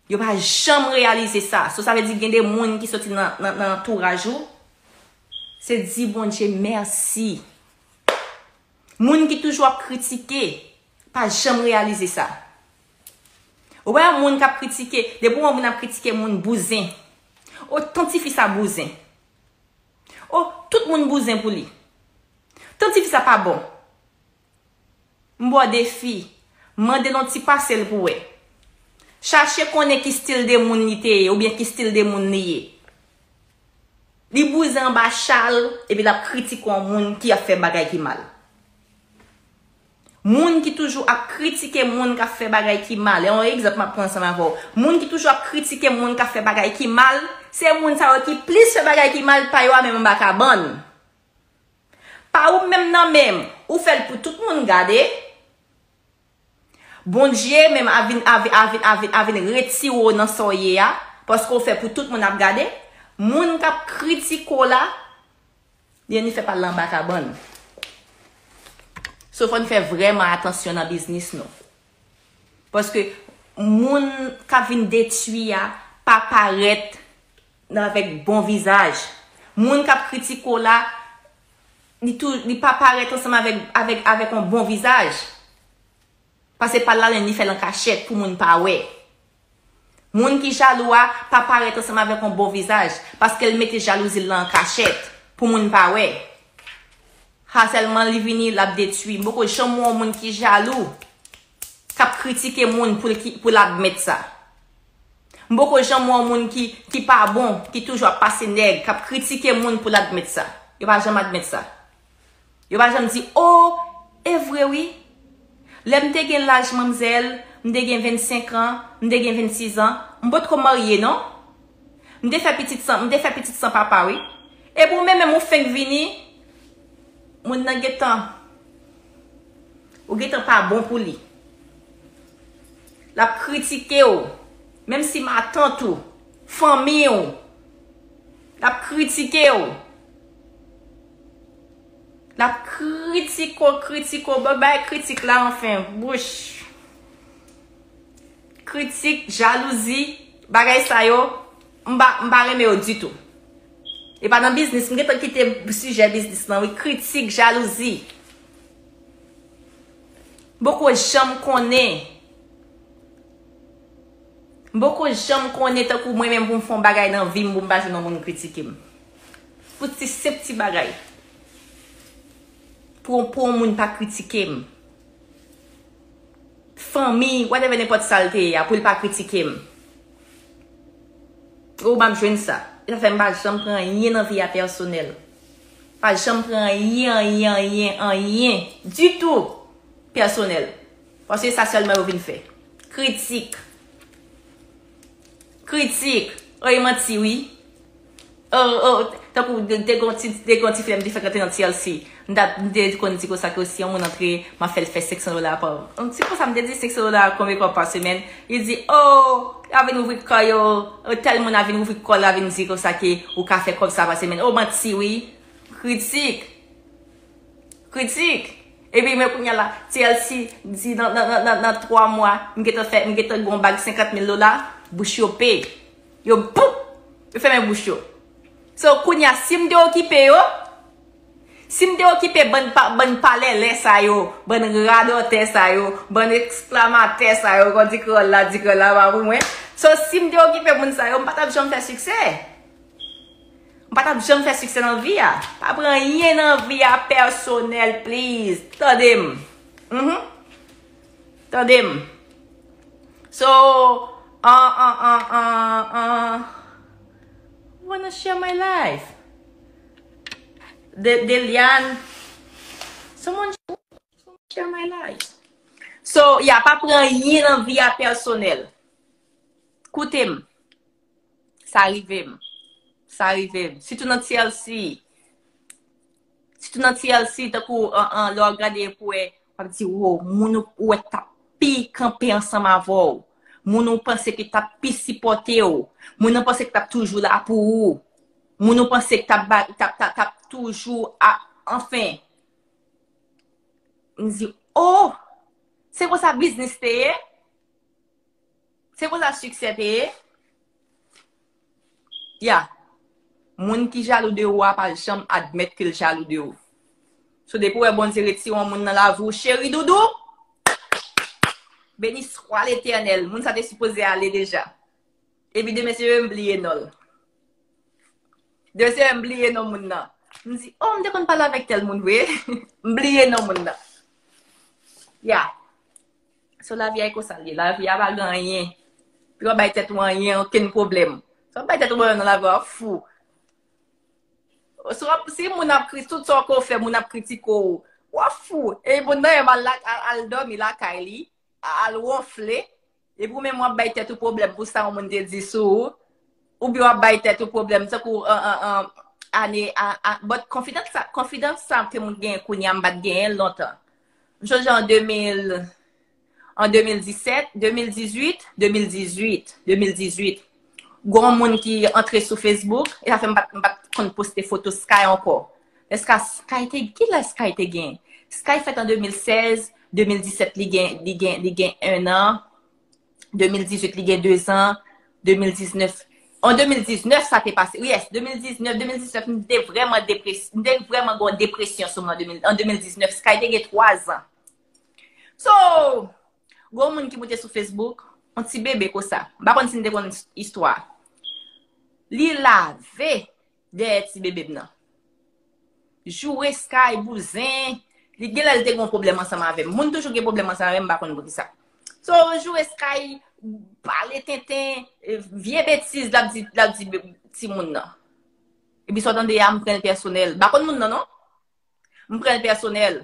Yo pa janm reyalize sa. So, sa vle di gen de moun ki soti nan, nan, nan antouraj ou, se di Bondye mèsi. Moun ki toujou ap kritike, pa janm reyalize sa. Ou wè yon moun k ap kritike, depi w wè yon moun ap kritike moun bouzen. O, tan tifi sa bouzen. O, tout moun bouzen pou li. Tan tifi sa pa bon. M ba w defi. Mande l yon ti pase l pou wè. Chache konnen ki stil de moun li te ye, oubyen ki stil de moun li ye. Li bouzen anba cha l, epi l ap kritike yon moun ki ap fè bagay ki mal. Moun ki toujou ap kritike moun k ap fè bagay ki mal. E yon egzanp m ap pran ansanm avè w. Moun ki toujou ap kritike moun k ap fè bagay ki mal, se moun sa yo ki plis fè bagay ki mal pa yo a menm anba kabann. Pa ou menm nan menm, ou fè l pou tout moun gade. Bondye menm a vin, a vin, a vin, a vin, a vin retire w nan sa w ye a, paske w fè pou tout moun ap gade. Moun k ap kritike w la, li annik fè pa l anba kabann. So, fò n fè vrèman atansyon nan biznis nou. Paske moun k ap vin detwi a pa parèt nan, avèk bon vizaj. Moun k ap kritike w la, li tou, li pa parèt ansanm avèk, avèk, avèk yon bon vizaj. Pase pa l la, li fè l an kachèt pou moun pa wè. Moun ki jalou a pa parèt ansanm avèk yon bon vizaj, paske l mete jalouzi l lan an kachèt pou moun pa wè. Ha, sèlman li vini, l ap detwi. M poko janm wè yon moun ki jalou k ap kritike moun pou l ki, pou l admèt sa. M poko janm wè yon moun ki, ki pa bon, ki toujou ap pase nèg, k ap kritike moun pou l admèt sa. Yo pa janm admèt sa. Yo pa janm di, o, E vre wi. Lè m te gen laj manmzèl, m te gen vennsenk an, m te gen vennsis an, m potko marye non. M te fè pitit san, m te fè pitit san papa wi. Epi ou menm menm ou fenk vini, moun nan gentan, ou gentan pa bon pou li. L ap kritike w, menm si matant ou, fanmi w, l ap kritike w. L ap kritike w, kritike w, bon bay kritik la anfen, bouch. Kritik, jalouzi, bagay sa yo, m pa, m pa renmen yo ditou. E pa nan biznis, m gentan kite sijè biznis lan wi, kritik, jalouzi. M poko janm konnen. M poko janm konnen tankou mwen menm pou m fè yon bagay nan vi m pou m pa jwenn yon moun kritike m. Pou ti senp ti bagay. Pou, pou yon moun pa kritike m. Fanmi, whatever, nenpòt sa l te ye a, pou l pa kritike m. Ou m ap jwenn sa. E sa fè m pa janm pran anyen nan vi a pèsonèl. Pa janm pran anyen, anyen, anyen, anyen ditou pèsonèl. Paske sa sèlman yo vin fè. Kritik. Kritik. Oy, manti wi. Oh, oh, tankou te, te gon ti, te gon ti filè m te fè kanpe nan T L C. M t ap, m te konn di konsa ke si yon moun antre, m ap fè l fè senk san dola pa. Yon ti konsa m te di senk san dola konbyen kòb pa semèn. Li di, oh, a vin ouvri kò yo, oh, tèl moun a vin ouvri kò l, a vin di konsa ke ou ka fè kòb sa pa semèn. Oh, manti wi. Kritik. Kritik. Epi men kounye a la, T L C di nan, nan, nan, nan, nan twa mwa, m gentan fè, m gentan gon bag senkant mil dola, bouch yo pe. Yo, poup! Yo fèmen bouch yo. So, kounye a, si m te okipe yo, si m te okipe bann pa, bann palèlè sa yo, bann radòtè sa yo, bann eksklamatè sa yo, kon di kreyòl la, di kreyòl la pa pou mwen. So, si m te okipe moun sa yo, m pa t ap janm fè siksè. M pa t ap janm fè siksè nan vi a. Pa pran anyen nan vi a pèsonèl, please. Tande m. Mhm. Tande m. So, uh, uh, uh, uh, uh, wanna share my life. De, Deliane. Someone, someone share my life. So, yeah, pa pran anyen nan vi a pèsonèl. Koute m. Sa rive m. Sa rive m. Sitou nan T L C. Sitou nan T L C, tankou, an, an, lè w ap gade pou wè, w ap di, wo, moun ou, ou wè k t ap pi kanpe ansanm avè w. Moun ou panse ke t ap pi sipòte w. Moun ou panse ke t ap toujou la pou ou. Moun ou panse ke t ap ba, t ap, t ap, t ap toujou a, anfen. M di, oh, se konsa biznis te ye? Se konsa siksè te ye? Ya. Moun ki jalou de ou a pa janm admèt ke l jalou de ou. So, depi w wè Bondye retire yon moun nan lavi w, cheri doudou, beni swa Letènèl. Moun sa te sipoze ale deja. Epi demen se yo m bliye non l. Demen se yo m bliye non moun nan. M di, oh, m te konn pale avèk tèl moun vre. M bliye non moun nan. Ya. So lavi a e konsa l ye. Lavi a pa gen anyen. Pi w ap bay tèt ou anyen, okenn pwoblèm. Si w ap bay tèt ou pwoblèm nan lavi a, w ap fou. Si w ap, si moun ap kri, tout sa w ke w fè, moun ap kritike w, w ap fou. E moun nan menm al, al, al dòmi lakay li, al wonfle. Epi w menm w ap bay tèt ou pwoblèm pou sa yon moun te di sou ou. Oubyen w ap bay tèt ou pwoblèm, tankou, an, an, an, ane, a, a, but konfidans sa, konfidans sa ke moun genyen kounye a, m pa t genyen l lontan. M sonje an de mil, an de mil disèt, de mil dizuit, de mil dizuit, de mil dizuit, gen yon moun ki antre sou Facebook, e sa fè m pa t, m pa t konn poste foto Sky ankò. Èske Sky te, kilè Sky te gen? Sky fèt an de mil sèz, de mil disèt li gen, li gen, li gen en an, de mil dizuit li gen de zan, de mil diznèf, an de mil diznèf sa te pase. Yes, de mil diznèf, de mil diznèf, m te vrèman depresi-, m te vrèman gen yon depresyon sou mwen an de mil, an de mil diznèf, Sky te gen twa zan. So, gen yon moun ki moute sou Facebook, yon ti bebe konsa. M pa konn si n te konn istwa. Li lave dèyè ti bebe m nan. Joure Sky, bouzen. Li genlè l te gen yon pwoblèm ansanm avè m. Moun toujou gen pwoblèm ansanm avè m, m pa konn poukisa. So, joure Sky, pale tenten, e, vye betiz l ap di, l ap di be-, timoun nan. Epi sa w tande a, m pran l pèsonèl. M pa konn moun nan, non. M pran l pèsonèl.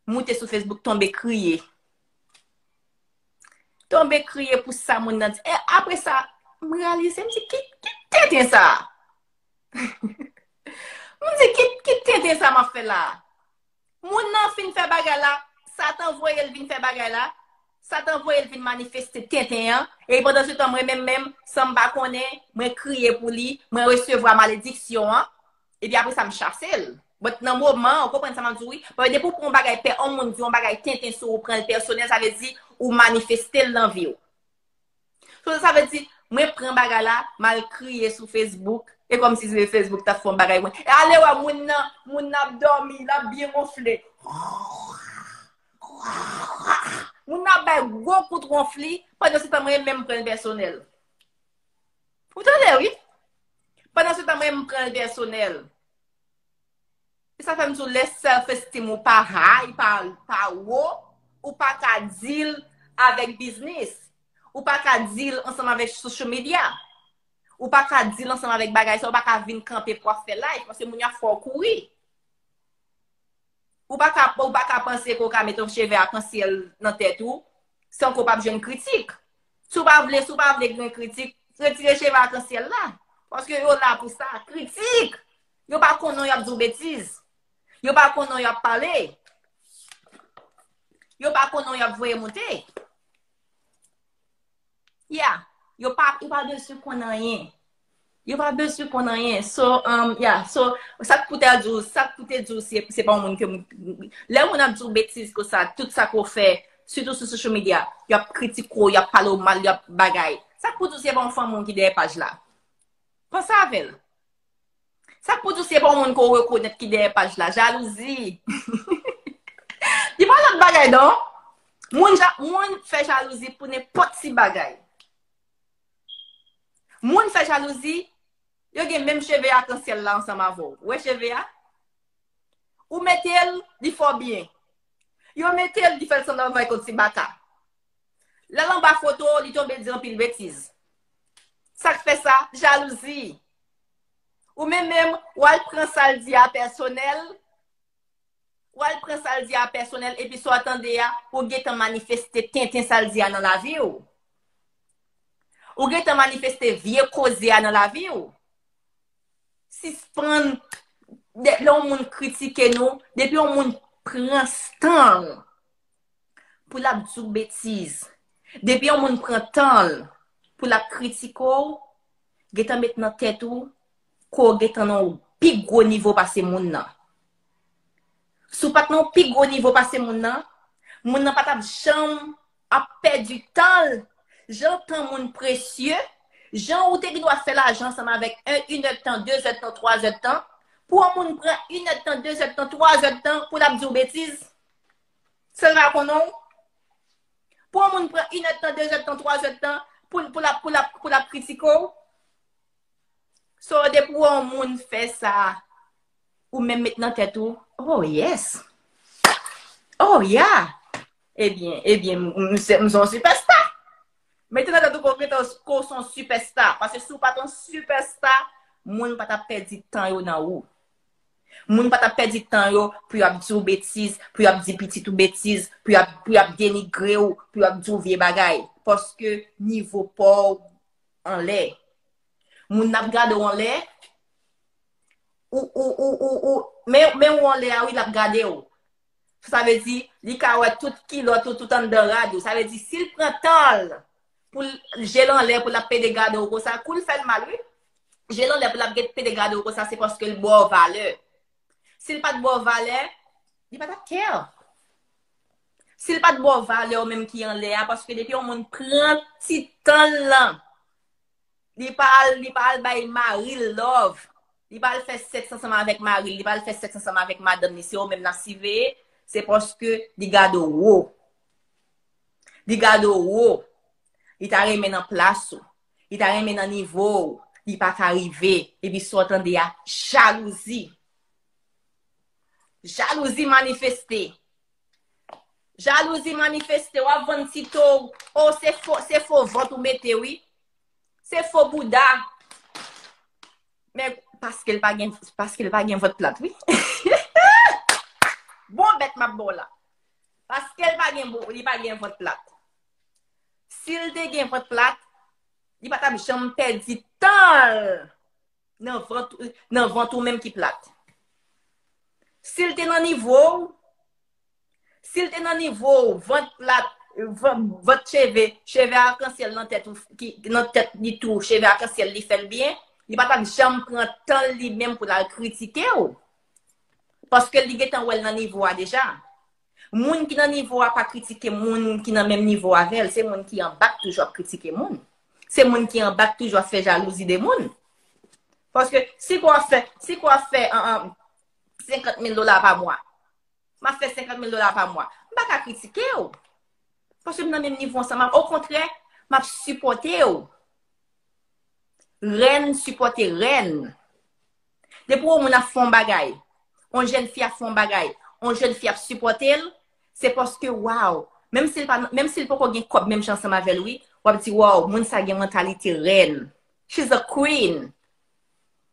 moute sou Facebook, tonbe kriye. Tonbe kriye pou sa moun nan di. E apre sa, m reyalize, m di, ki, ki tenten sa? M di, ki, ki tenten sa m ap fè la? Moun nan fin fè bagay la, Satan voye l vin fè bagay la, Satan voye l vin manifeste tenten an, e pandan se tan, mwen menm menm, san m pa konnen, mwen kriye pou li, mwen resevwa malediksyon an, epi apre sa, m chase l. But nan moman an, ou konprann sa m ap di w, wi? Paske depi w pran yon bagay, pè, yon moun di yon bagay tenten sou ou, pran l pèsonèl, sa vle di ou manifeste l nan vi w. So, sa vle di, mwen pran bagay la, m al kriye sou Facebook, e kòmsi se Facebook t ap fè yon bagay mwen. E ale wè moun nan, moun nan ap dòmi, l ap byen wonfle. Moun nan ap bay gwo kout wonfle, pandan se tan mwen menm m pran l pèsonèl. Ou tande, wi? Pandan se tan mwen menm m pran l pèsonèl. E sa fè m di w, lè self esteem ou pa high, pa, pa wo, ou pa ka deal avèk biznis. Ou pa ka deal ansanm avèk social media. Ou pa ka deal ansanm avèk bagay sa, ou pa ka vin kanpe pou w ap fè live, paske moun yo ap fè w kouri. Ou pa ka, ou pa ka panse ke w ka met yon cheve akansyèl nan tèt ou, san ke w p ap jwenn kritik. Si w pa vle, si w pa vle gen kritik, retire cheve akansyèl la. Paske yo la pou sa, kritik! Yo pa konn non y ap di w betiz. Yo pa konn non y ap pale. Yo pa konn non y ap voye monte. Yeah. Yo pa, yo pa bezwen konn anyen. Yo pa bezwen konn anyen. So, um, yeah. So, sa k pou te di w, sa k pou te di w, se, se pa yon moun ke moun, lè moun ap di w betiz konsa, tout sa ke w fè, sitou sou social media, y ap kritike w, y ap pale w mal, y ap bagay. Sa k pou di w se pa yon fanmi w ki dèyè paj la? Panse avè l. Sa k pou di w se pa yon moun ke w rekonèt ki dèyè paj la? Jalouzi. Li pa lòt bagay non. Moun, ja, moun fè jalouzi pou nenpòt ti bagay. Moun fè jalouzi, yo gen menm cheve akansyèl la ansanm avè w. Ou wè cheve a? Ou mete l, li fè w byen. Yo mete l, li fè l sanble avè w yon ti baka. Lè l anba foto, li tonbe di anpil betiz. Sa k fè sa? Jalouzi. Ou menm menm, w al pran sa l di a pèsonèl, w al pran sa l di a pèsonèl, epi sa w tande a, ou gentan manifeste tenten sa l di a nan lavi w. Ou gentan manifeste vye koze a nan lavi w. Sispann, de, lè yon moun kritike nou, depi yon moun pran tan l pou l ap di w betiz, depi yon moun pran tan l pou l ap kritike w, gentan met nan tèt ou ke w gentan nan yon pi gwo nivo pase moun nan. Si w pa t nan yon pi gwo nivo pase moun nan, moun nan pa t ap janm ap pèdi tan l. Jan tan moun presye, jan ou te gen dwa fè lajan ansanm avèk en, inèdtan, dezèdtan, twazèdtan, pou yon moun pran inèdtan, dezèdtan, twazèdtan pou l ap di w betiz, san l pa konnen w. Pou yon moun pran inèdtan, dezèdtan, twazèdtan pou, pou l ap, pou l ap, pou l ap kritike w. So, depi w wè yon moun fè sa, ou menm met nan tèt ou, oh yes, oh yeah, ebyen, ebyen, m, m se, m se yon sipèsta. Mete nan tèt ou ke w gentan, ke w se yon sipèsta. Paske si w pa t yon sipèsta, moun pa t ap pèdi tan yo nan ou. Moun pa t ap pèdi tan yo pou y ap di w betiz, pou y ap di pitit ou betiz, pou y ap, pou y ap denigre w, pou y ap di w vye bagay. Paske nivo pa w anlè. Moun nan ap gade w anlè, ou, ou, ou, ou, ou, men, men ou anlè a, wi, l ap gade w. Sa vle di, li ka wè tout kilòt ou, tout anndan rad ou. Sa vle di, si l pran tan l pou l, je l anlè, pou l ap pede gade w konsa, kou l fè l mal, wi. Je l anlè pou l ap gen, pede gade w konsa, se paske l ba w valè. Si l pa t ba w valè, li pa t ap care. Si l pa t ba w valè ou menm ki anlè a, paske depi yon moun pran ti tan l lan, li pa al, li pa al bay mari l love, li pa al fè sèks ansanm avèk mari l, li pa al fè sèks ansanm avèk madanm li, se ou menm l ap siveye, se paske li gade w wo. Li gade w wo. Li ta renmen nan plas ou. Li ta renmen nan nivo w. Li pa ka rive. Epi sa w tande a, jalouzi. Jalouzi manifeste. Jalouzi manifeste. W ap vann ti to w. Oh, se fo, se fo vant ou mete, wi. Se fo bouda. Men paske l pa gen, paske l pa gen vant plat, wi. Bon bèt m ap ba w la. Paske l pa gen, li pa gen vant plat. Si l te gen vant plat, li pa t ap janm pèdi tan l nan vant, nan vant ou menm ki plat. Si l te nan nivo w, si l te nan nivo w, vant plat, vant, vant cheve, cheve akansyèl nan tèt ou, ki, nan tèt li tou, cheve akansyèl li fè l byen, li pa t ap janm pran tan l li menm pou l al kritike w. Paske li gentan wè l nan nivo a deja. Moun ki nan nivo a pa kritike moun ki nan menm nivo avè l. Se moun ki anba k toujou ap kritike moun. Se moun ki anba k toujou ap fè jalouzi de moun. Paske si kwa fè, si kwa fè an, an, senkant mil dola pa mwa, m ap fè senkant mil dola pa mwa, m pa ka kritike w. Paske m nan menm nivo ansanm avè w. Okontrè, m ap sipòte w. Rèn sipòte rèn. Depi yon moun ap fè yon bagay, yon jèn fi ap fè yon bagay, yon jèn fi ap sipòte l, se paske, waw, menm si l pa, menm si l poko gen kòb menm jan ansanm avè l, wi, w ap di, waw, moun sa gen mantalite rèn. She's a queen.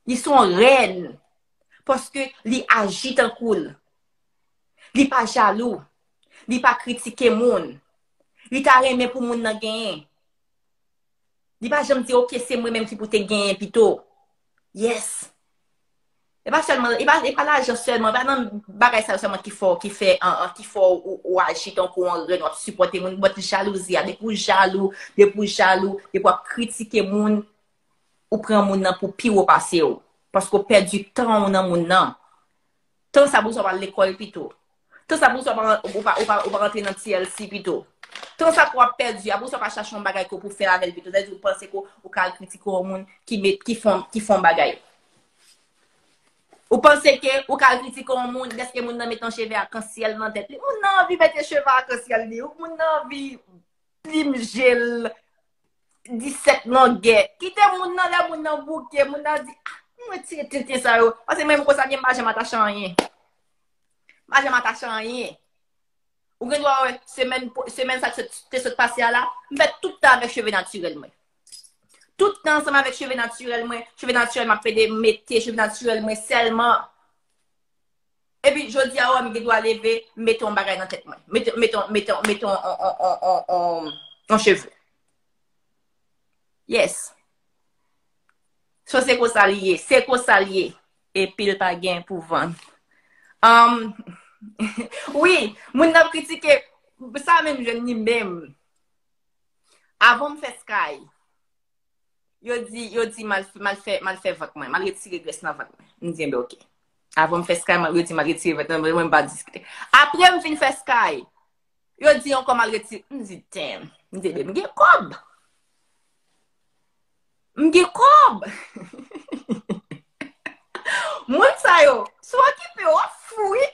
Li se yon rèn. Paske li aji tankou l. Li pa jalou. Li pa kritike moun. Li ta renmen pou moun nan genyen. Li pa janm di, "Ok, se mwen menm ki pou te genyen pito." Yes. E pa sèlman, e pa, e pa lajan sèlman, e pa nan bagay sa yo sèlman ki fè, ki fè, an, an, ki fè ou, ou aji tankou yon rèn, w ap sipòte moun, but jalouzi a, depi w jalou, depi w jalou, depi w ap kritike moun, ou pran moun nan pou pi wo pase w. Paske w pèdi tan w nan moun nan. Tan sa pou sa w al lekòl pito. Tan sa pou sa w pa, ou pa, ou pa, ou pa rantre nan T L C pito. Tan sa pou w ap pèdi, apre sa w pa chache yon bagay ke w pou fè avè l pito. Sètadi ou panse ke ou ka al kritike yon moun ki met, ki fè, ki fè yon bagay. Ou panse ke ou ka al kritike yon moun dèske moun nan met yon cheve akansyèl nan tèt li. Moun nan anvi mete cheve akansyèl li. Moun nan anvi plim je l, disèt longè. Kite moun nan, lè moun nan bouke, moun nan di, "Ah, mwen retire tenten sa yo." Paske menm konsa, m pa janm atache anyen. M pa janm atache anyen. Ou gen dwa wè, semèn, semèn sa te, te sot pase a la, m fè tout tan avèk cheve natirèl mwen. Tout tan ansanm avèk cheve natirèl mwen, cheve natirèl m ap pede mete, cheve natirèl mwen sèlman. Epi jodi a, wè, m gen dwa leve, m mete yon bagay nan tèt mwen. Mete, mete, mete, mete yon, yon, yon, yon, yon, yon cheve. Yes. So, se konsa l ye. Se konsa l ye. Epi l pa gen pou vann. Um, wi, moun nan ap kritike. Sa menm jwenn li menm. Avan m fè Sky, yo di, yo di m al, m al fè, m al fè vant mwen, m al retire grès nan vant mwen. M di, "Enben, oke." Avan m fè Sky, yo di m al retire vant mwen, mwen m pa diskite. Apre m fin fè Sky, yo di ankò m al retire. M di, "Damn." M di, "Enben, m gen kòb. M gen kòb." Moun sa yo, si w okipe yo, w ap fou, wi.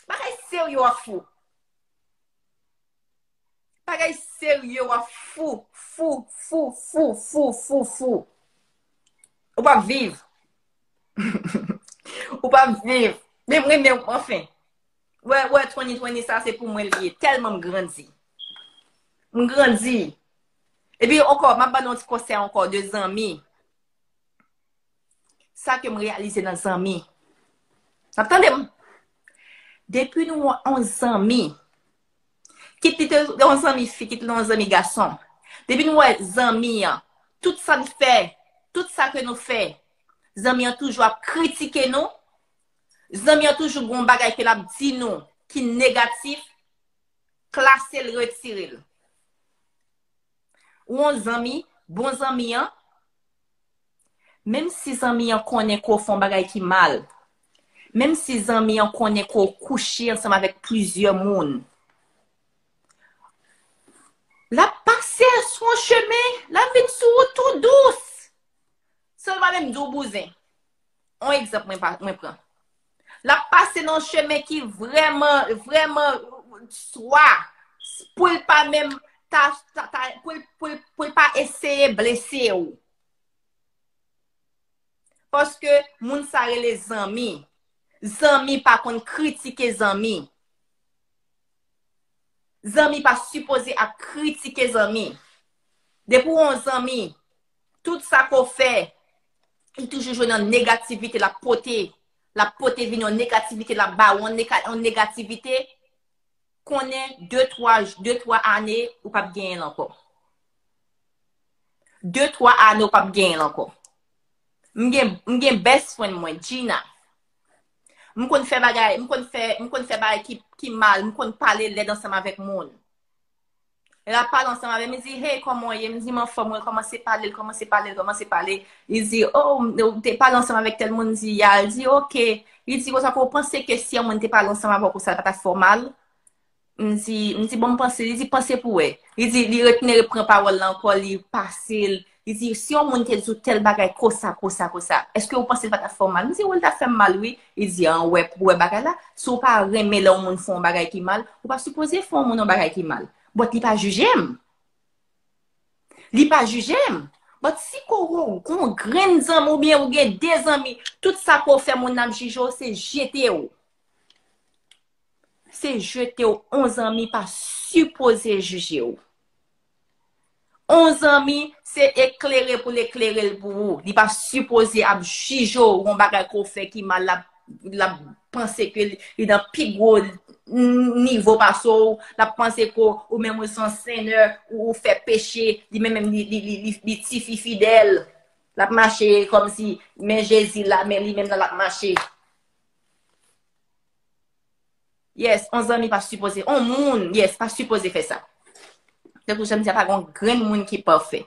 Bagay serye, w ap fou. Bagay serye, w ap fou, fou, fou, fou, fou, fou, fou. Ou p ap viv. Ou p ap viv. Men m renmen w, anfen. Wè, wè, twenty twenty sa, se pou mwen l ye. Tèlman m grandi. M grandi. Epi ankò, m ap ba nou yon ti konsèy ankò de zanmi. Sa ke m reyalize nan zanmi. N ap tande m? Depi nou wè yon zanmi, kit li te yon zanmi fi, kit li yon zanmi gason, depi nou wè zanmi an, tout sa n fè, tout sa ke nou fè, zanmi an toujou ap kritike nou, zanmi an toujou gon bagay ke l ap di nou ki negatif, klase l, retire l. Ou yon zanmi, bon zanmi an, menm si zanmi an konnen ke w fè yon bagay ki mal, menm si zanmi an konnen ke w kouche ansanm avèk plizyè moun, l ap pase sou yon chemen, l ap vin sou ou tou dous. San l pa menm di w bouzen. Yon egzanp mwen pa, mwen pran. L ap pase nan yon chemen ki vrèman, vrèman swa. Pou l pa menm ta, ta, ta, pou l, pou l, pou l pa eseye blese w. Paske moun sa rele zanmi. Zanmi pa konn kritike zanmi. Zanmi pa sipoze ap kritike zanmi. Depi w yon zanmi, tout sa ke w fè, li toujou jwenn yon negativite l ap pote. L ap pote vin yon negativite, l ap ba w yon nega-, yon negativite. konnen de twa, de twa ane, ou p ap genyen l ankò. De twa ane, ou p ap genyen l ankò. M gen, m gen best friend mwen, Gina. M konn fè bagay, m konn fè, m konn fè bagay ki, ki mal, m konn pale lèd ansanm avèk moun. L ap pale ansanm avè m, li di, "Hey, kòman w ye?" M di, "M anfòm, wi." L kòmanse pale, l kòmanse pale, l kòmanse pale. Li di, "Oh, ou te pale ansanm avèk tèl moun?" M di, "Ya." Li di, "Ok." Li di, "Konsa, ou panse ke si yon moun te pale ansanm avè w konsa, l pa t ap fè w mal?" M di, m di, "Bon, m panse." Li di, "Panse pou wè." Li di, li retounen repran pawòl la ankò, li pase l. Li di, "Si yon moun te di w tèl bagay konsa, konsa, konsa, èske ou panse l pa t ap fè w mal?" M di, "Wi, l t ap fè m mal, wi." Li di, "An, ou wè, pou wè bagay la, si w pa renmen lè yon moun fè yon bagay ki mal, ou pa sipoze fè yon moun yon bagay ki mal." But li pa jije m. Li pa jije m. But si Koro, ou gon grenn zanmi oubyen ou gen de zanmi, tout sa ke w fè moun nan ap jije w, se jete w. Se jete w. On zanmi pa sipoze jije w. On zanmi, se eklere pou l eklere l pou ou. Li pa sipoze ap jije w yon bagay ke w fè ki mal, l ap, l ap panse ke li, li nan pi gwo n-, nivo pase w, l ap panse ke w menm ou se yon sennè, ou, ou fè peche, li menm, menm li, li, li, li, li tifi fidèl. L ap mache kòmsi men Jezi la, men li menm nan l ap mache. Yes, on zanmi pa sipoze, on moun, yes, pa sipoze fè sa. Tankou jan m di a, pa gon grenn moun ki pafè.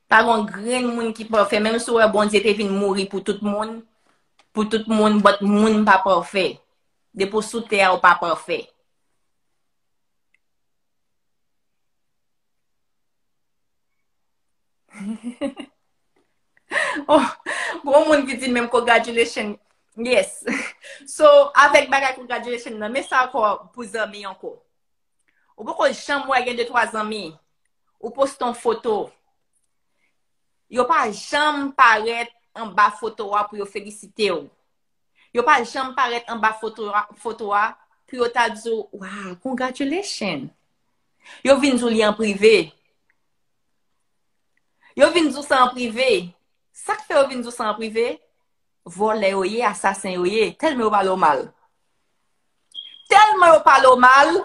Pa gon grenn moun ki pafè. Menm si w wè Bondye te vin mouri pou tout moun, pou tout moun, but moun pa pafè. Depi w sou tè a, ou pa pafè. Oh, gon moun ki di menm congratulation. Yes. So, avèk bagay congratulation nan, men sa ankò pou zanmi ankò. Ou poko janm wè gen de twa zanmi, ou poste yon foto, yo pa janm parèt anba foto a pou yo felisite w. Yo pa janm parèt anba foto a, foto a pou yo ta di w, "Wow, congratulation." Yo vin di w li an prive. Yo vin di w sa an prive. Sa k fè yo vin di w sa an prive? Vòlè yo ye, asasen yo ye. Tèlman yo pale w mal. Tèlman yo pale w mal.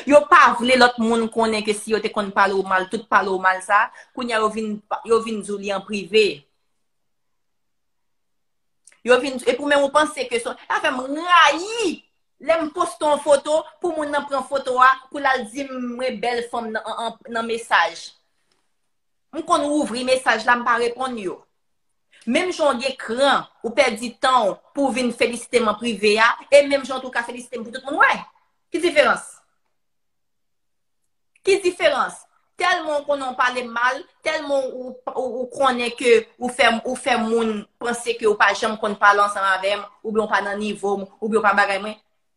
Yo pa vle lòt moun konnen ke si yo te konn pale w mal, tout pale w mal sa, kounye a yo vin, yo vin di w li an prive. Yo vin, epi w menm ou panse ke se, sa fè m rayi lè m poste yon foto pou moun nan pran foto a, pou l al di m mwen bèl fanm nan, an, an, nan mesaj. M konn ouvri mesaj la, m pa reponn yo. Menm jan w gen kran, ou pèdi tan w pou w vin felisite m an prive a, e menm jan tou ka felisite m pou tout moun wè. Ki diferans? Ki diferans? Tèlman w konnen w pale m mal, tèlman ou, ou, ou konnen ke ou fè, ou fè moun panse ke ou pa janm konn pale ansanm avè m, oubyen w pa nan nivo m, oubyen w pa bagay mwen.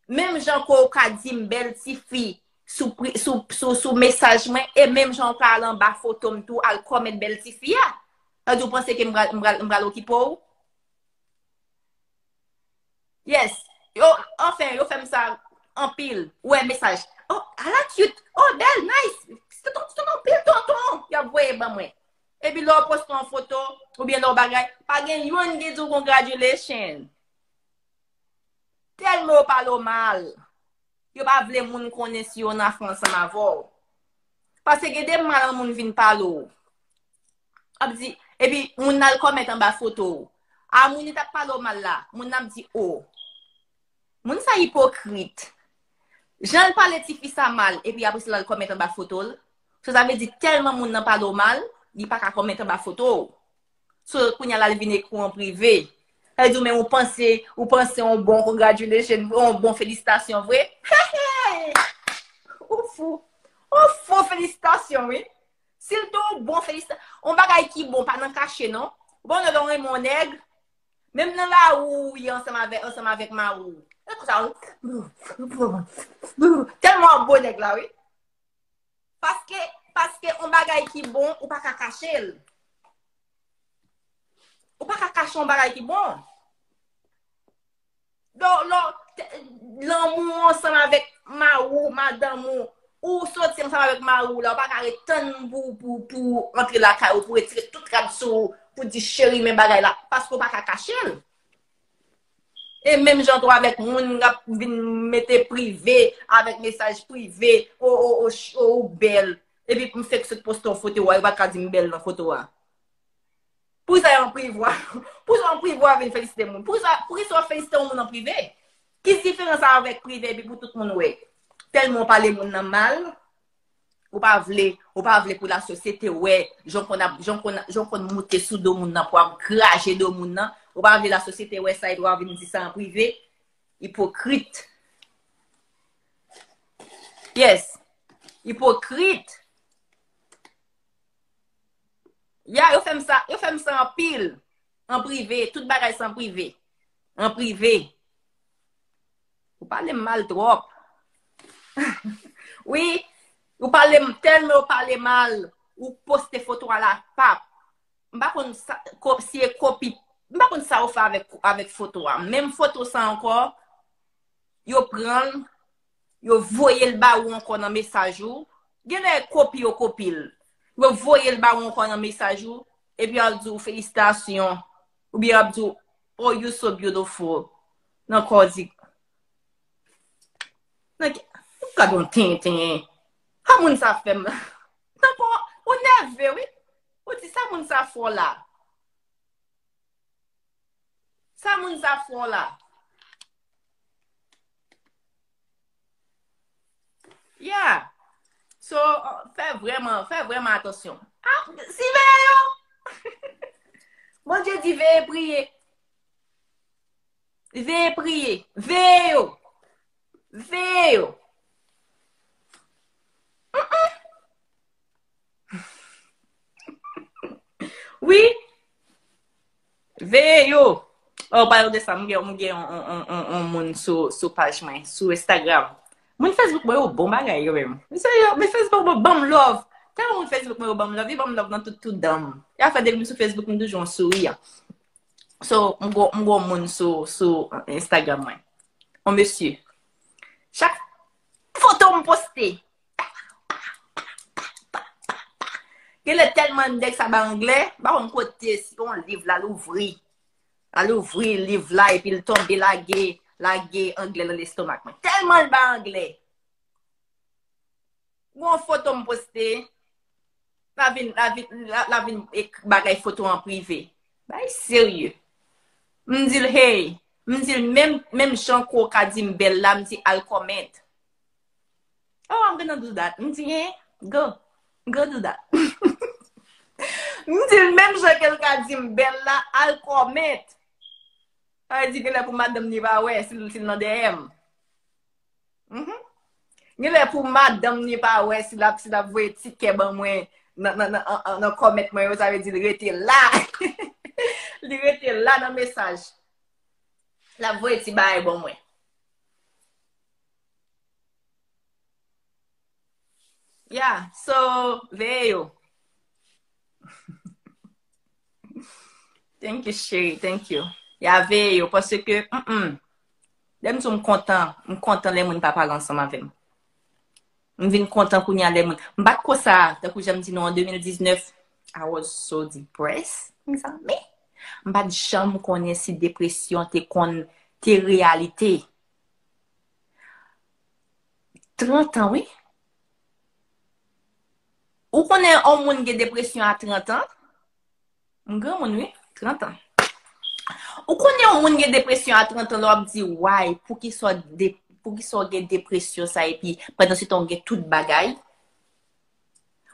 Menm jan ke w ka di m bèl tifi sou, pri- sou, sou, sou mesaj mwen, e menm jan w ka al anba foto m tou, al kòmèt bèl tifi a. Sa di w panse ke m pral, m pral, m pral okipe w? Yes. Yo, anfen, yo fè m sa anpil. Ou wè mesaj. Oh, ala cute. Oh, bèl, nice. Tonton, tonton, pil tonton. Y ap voye ban mwen. Epi lè w poste yon foto, oubyen lè w bagay, pa gen youn ki di w congratulation. Tèlman yo pale w mal. Yo pa vle moun konnen si yo nan afè ansanm avè w. Paske gen de mal moun vin pale w. Ap di, epi moun nan al kòmèt anba foto w. A moun li t ap pale w mal la, moun nan ap di, "O, moun sa ipokrit." Jan l pale tifi sa mal, epi apre sa l al kòmèt anba foto l. So, sa vle di tèlman moun nan pale w mal, li pa ka kòmèt anba foto w. So, kounye a la, l vin ekri w an prive. Sa vle di, ou menm ou panse, ou panse yon bon congratulation, yon bon felisitasyon vre. Hey, hey! Ou fou. Ou fou felisitasyon, wi. Si l te yon bon felisitasyon, yon bagay ki bon, pa nan kache, non. Bon, lè w renmen yon nèg, menm nan lari w ye ansanm avèk, ansanm avèk mari w. E konsa, tèlman w ap bo nèg la, wi. Paske, paske yon bagay ki bon, ou pa ka kache l. Ou pa ka kache yon bagay ki bon. Donk, lè, lanmou w ansanm avèk mari w, madanm ou, ou soti ansanm avèk mari w la, ou pa ka ret tann pou, pou, pou antre lakay ou, pou retire tout rad sou ou, pou di, "Cheri, men bagay la," paske ou pa ka kache l. E menm jan tou avèk moun k ap vin mete prive, avèk mesaj prive, o, o, o, ch- o, ou bèl. Epi m fèk sot poste yon foto a, yo pa ka di m bèl nan foto a. Poukisa yo an prive a? Poukisa yo an prive a vin felisite moun? Poukisa, poukisa yo felisite yon moun an prive? Ki diferans avèk prive epi pou tout moun wè? Tèlman w pale moun nan mal, ou pa vle, ou pa vle pou lasosyete wè, jan w konn ap, jan w konn, jan w konn moute sou do moun nan pou ap graje do moun nan, ou pa vle lasosyete wè sa epi w ap vin di sa an prive? Ipokrit. Yes. Ipokrit. Ya, yo fè m sa, yo fè m sa anpil. An prive, tout bagay se an prive. An prive. Ou pale m mal twòp. Wi, ou pale m tèlman, ou pale mal, ou poste foto a la pap. M pa konn sa, ko- si e kopi, m pa konn sa yo fè avèk, avèk foto a. Menm foto sa ankò, yo pran l, yo voye l ba ou ankò nan mesaj ou. Genlè kopi yo kopi l. Yo voye l ba ou ankò nan mesaj ou, epi y ap di w felisitasyon, oubyen y ap di w, "Oh, you so beautiful." Nan kò di, nan ki, ou gad yon tenten. Sa moun sa fè m. Nan kò, ou nève, wi. Ou di, "Sa moun sa fè w la." Sa moun sa fè w la? Yeah. So, fè vrèman, fè vrèman atansyon. Ah, siveye yo. Bondye di veye priye. Veye priye. Veye yo. Veye yo. Mm-mm. Wi. Veye yo. Oh, palan de sa, m gen, m gen yon, yon, yon, yon, yon moun sou, sou paj mwen, sou Instagram. Moun Facebook mwen yo bon bagay yo menm. M serye, men Facebook mwen ban m love. Tèlman moun Facebook mwen yo ban m love, yo ban m love nan tout, tout dan m. Y a fè depi m sou Facebook, m toujou yon souriyan. So, m gwo, m gwo moun sou, sou Instagram mwen. Yon mesye. Chak foto m poste, genlè tèlman nèg sa ba anglè, m pa konn kote, si yon liv la l ouvri. L al ouvri liv la, epi l tonbe lage, lage anglè nan lestomak mwen. Tèlman l ba anglè. Gon foto m poste, la vin, la vin, la, la vin ek- bagay foto an prive. Bagay serye. M di l, hey, m di l, menm, menm jan ke w ka di m bèl la, m di al comment. Oh, I'm gonna do that. M di, eh, go, go do that. M di l, menm jan ke l ka di m bèl la, al comment. Sa vle di genlè pou madanm ni pa wè si l, si l nan D M. Mhm. Genlè pou madanm ni pa wè si l ap, si l ap voye ti kè ban mwen nan, nan, nan, an- an- nan comment mwen yo, sa vle di l rete la. Li rete la nan mesaj. L ap voye ti bagay ban mwen. Yeah, so, veye yo. Thank you, cheri, thank you. Ya veye yo, paske, mm, mm. Lè m di w m kontan, m kontan lè moun pa pale ansanm avè m. M vin kontan kounye a lè moun. M pa t konsa, tankou jan m di nou an de mil diznèf, I was so depressed, mezanmi. M pa t janm konnen si depresyon te konn, te reyalite. Trant an, wi. Ou konnen yon moun gen depresyon a trant an? M granmoun, wi, trant an. Ou konnen yon moun gen depresyon a trant an, lè w ap di, why, poukisa w de, poukisa w gen depresyon sa, epi pandan se tan w gen tout bagay?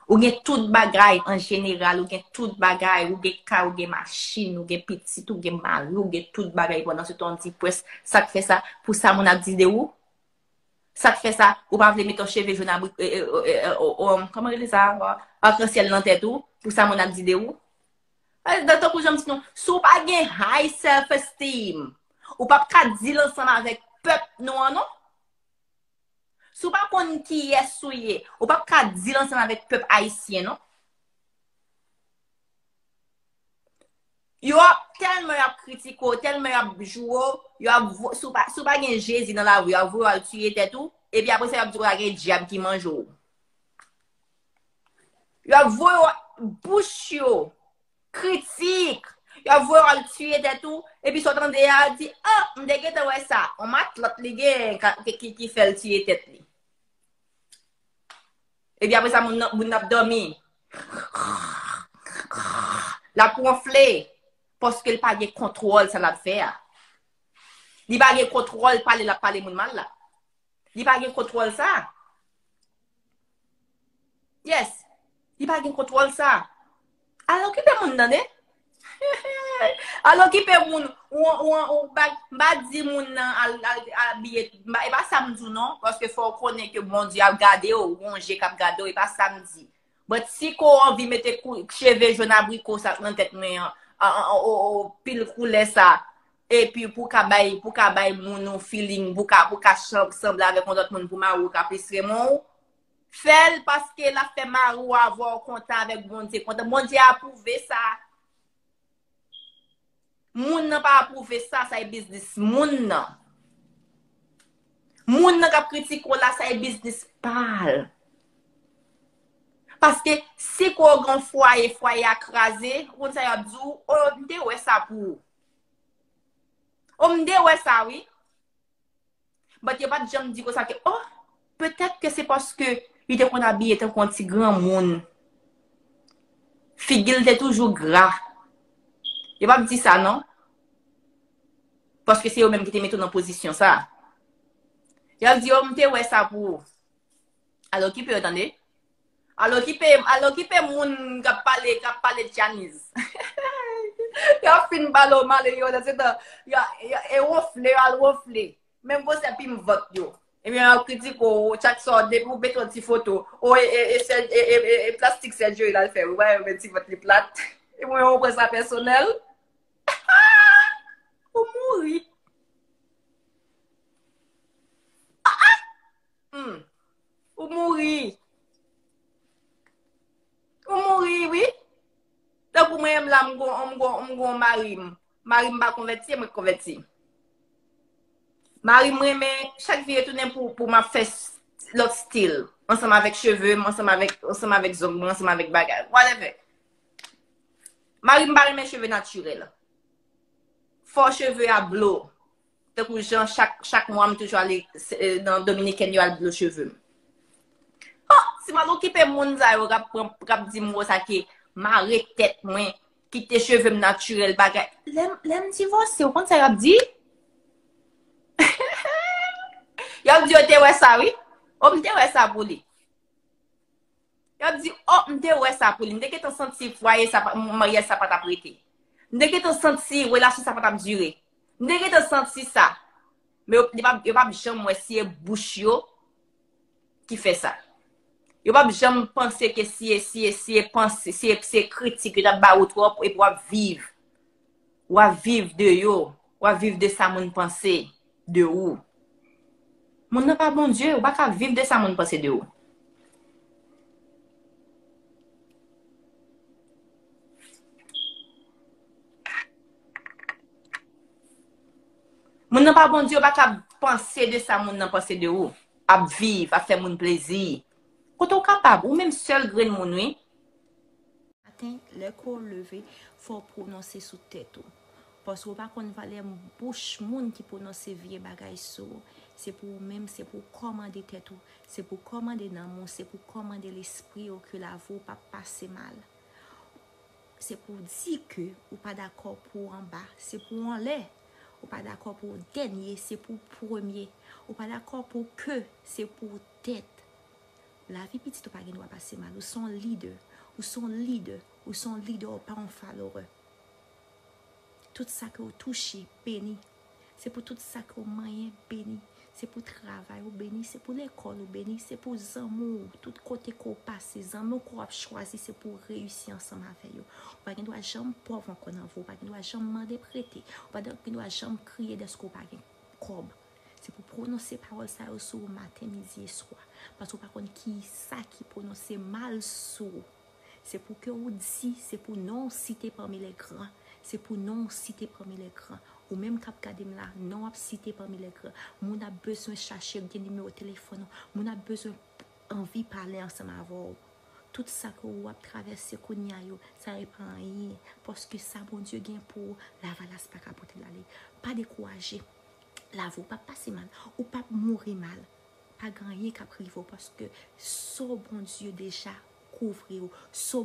Ou gen tout bagay an jeneral, ou gen tout bagay, ou gen kay, ou gen machin, ou gen pitit, ou gen mari, ou gen tout bagay, pandan se tan w depressed, sa k fè sa? Pou sa moun ap di de ou? Sa k fè sa? Ou pa vle mete yon cheve jòn abri, e, e, e, e, o, o, kòman rele sa ankò? Akansyèl nan tèt ou, pou sa moun ap di de ou? E, dan tankou jan m di nou, si w pa gen high self esteem, ou p ap ka deal ansanm avèk pèp nou an, non. Si w pa konn kiyès ou ye, ou p ap ka deal ansanm avèk pèp ayisyen, non. Yo ap, tèlman y ap kritike w, tèlman y ap joure w, yo ap vo- si w pa, si w pa gen Jezi nan lavi w, y ap voye w al tiye tèt ou, epi apre sa, y ap di w pa gen dyab ki manje w. Y ap voye w, bouch yo, kritik, y ap voye w al tiye tèt ou, Epi sa w tande a di, oh, m te gentan wè sa. On matlòt li gen ki, ki, ki fè l tiye tèt li. Epi apre sa, moun nan, moun nan ap dòmi. L ap wonfle. Paske l pa gen kontwòl sa l ap fè a. Li pa gen kontwòl pale l ap pale moun mal la. Li pa gen kontwòl sa. Yes. Li pa gen kontwòl sa. Al okipe moun nan, tande. Al okipe moun. Ou, ou, ou, ba, m pa di moun nan al, al, al abiye. M pa, e pa sa m di w non. Paske fò w konnen ke Bondye ap gade w. Ou gon je k ap gade w. E pa sa m di. But si ke w anvi mete kou, cheve jòn abriko sa nan tèt mwen an, an, an, o, o, pil koulè sa, epi pou ka bay, pou ka bay moun ou feeling, pou ka, pou ka chan-, sanble avèk yon lòt moun pou mari w ka plis renmen w, fè l paske l ap fè mari w avè w kontan avèk Bondye, kontan. Bondye apwouve sa. Moun nan pa apwouve sa, sa e biznis moun nan. Moun nan k ap kritike w la, sa e biznis pa l. Paske si ke w gen fwaye, fwaye a kraze, ou konn sa y ap di w, o, m te wè sa pou ou. O, m te wè sa, wi. But yo pa t janm di konsa ke, oh, petèt ke se paske li te konn abiye tankou yon ti granmoun. Figi l te toujou gra. Yo p ap di sa, non. Paske se yo menm ki te mete w nan pozisyon sa. Y ap di, oh, m te wè sa pou ou. Al okipe yo, tande. Al okipe, al okipe moun k ap pale, k ap pale Chinese. Y ap fin pale w mal, yo, nan se tan, y a, y a, e wonfle, yo al wonfle. Menm gwosè pim vant yo. Ebyen, y ap kritike w, chak sa, depi w mete yon ti foto, o, e, e, e, sè-, e, e, e, e plastik surgery l al fè, wi, wè, yo met ti vant li plat. E mwen, yo pran sa pèsonèl. Ou mouri. Hmm. Ou mouri. Ou mouri, wi. Tankou mwen menm la, m gon, m gon, m gon mari m. Mari m pa konvèti, e mwen k konvèti. Mari m renmen chak vi retounen pou, pou m ap fè s-, lòt stil. Ansanm avèk cheve m, ansanm avèk, ansanm avèk zong mwen, ansanm avèk bagay. Whatever. Mari m pa renmen cheve natirèl. Fò cheve a blo. Tankou jan chak, chak mwa m toujou ale, eh, nan Dominikèn yo al blo cheve m. Oh, si m al okipe moun sa yo k ap pran, k ap di m konsa ke mare tèt mwen, kite cheve m natirèl bagay. Lè m, lè m divòse, ou konn sa y ap di? Y ap di yo te wè sa, wi. Oh, m te wè sa pou li. Y ap di, oh, m te wè sa pou li. M te gentan santi fwaye sa pa, maryaj sa pa t ap rete. M te gentan santi relasyon sa pa t ap dire. M te gentan santi sa. Men yo, yo p ap, yo p ap janm wè si e bouch yo ki fè sa. Yo p ap janm panse ke si e, si e, si e panse, si e, si e kritik yo t ap ba ou twòp, epi w ap viv. W ap viv de yo. W ap viv de sa moun panse de ou. Moun nan pa Bondye, ou pa ka viv de sa moun panse de ou. Moun nan pa Bondye, ou pa ka panse de sa moun nan panse de ou. Ap viv, ap fè moun plezi. Kote w kapab, ou menm sèl grenn moun, wi. Maten, lè ke w leve, fò w pwononse sou tèt ou. Paske w pa konn valè bouch moun ki pwononse vye bagay sou ou. Se pou ou menm, se pou w kòmande tèt ou, se pou w kòmande nanm ou, se pou w kòmande lespri ou ke lavi w p ap pase mal. Se pou w di ke ou pa dakò pou w anba, se pou w anlè. Ou pa dakò pou w dènye, se pou w premye. Ou pa dakò pou ke, se pou w tèt. Lavi pitit ou pa gen dwa pase mal. Ou se yon lidè. Ou se yon lidè. Ou se yon lidè, ou pa yon follower. Tout sa ke w touche, beni. Se pou tout sa ke w manyen, beni. Se pou travay ou beni. Se pou lekòl ou beni. Se pou zanmi w. Tout kote ke w pase, zanmi w ke w ap chwazi, se pou w reyisi ansanm avè yo. Ou pa gen dwa janm pòv ankò nan vi w. Ou pa gen dwa janm mande prete. Ou pa gen dwa janm kriye dèske w pa gen kòb. Se pou pwononse pawòl sa yo sou ou maten, midi e swa. Paske w pa konn kisa ki pwononse mal sou ou. Se pou ke ou di, se pou non w site pami lè gran. Se pou non w site pami lè gran. Ou menm k ap gade m la, non w ap site pami lè gran. Moun ap bezwen chache, gen nimewo telefòn ou. Moun ap bezwen anvi pale ansanm avè w. Tout sa ke w ap travèse kounye a yo, sa e pa anyen. Paske sa Bondye gen pou ou, lavalas pa ka pote l ale. Pa dekouraje. Lavi w p ap pase mal. Ou p ap mouri mal. Pa gen anyen k ap rive w paske sa Bondye deja kouvri w. Sa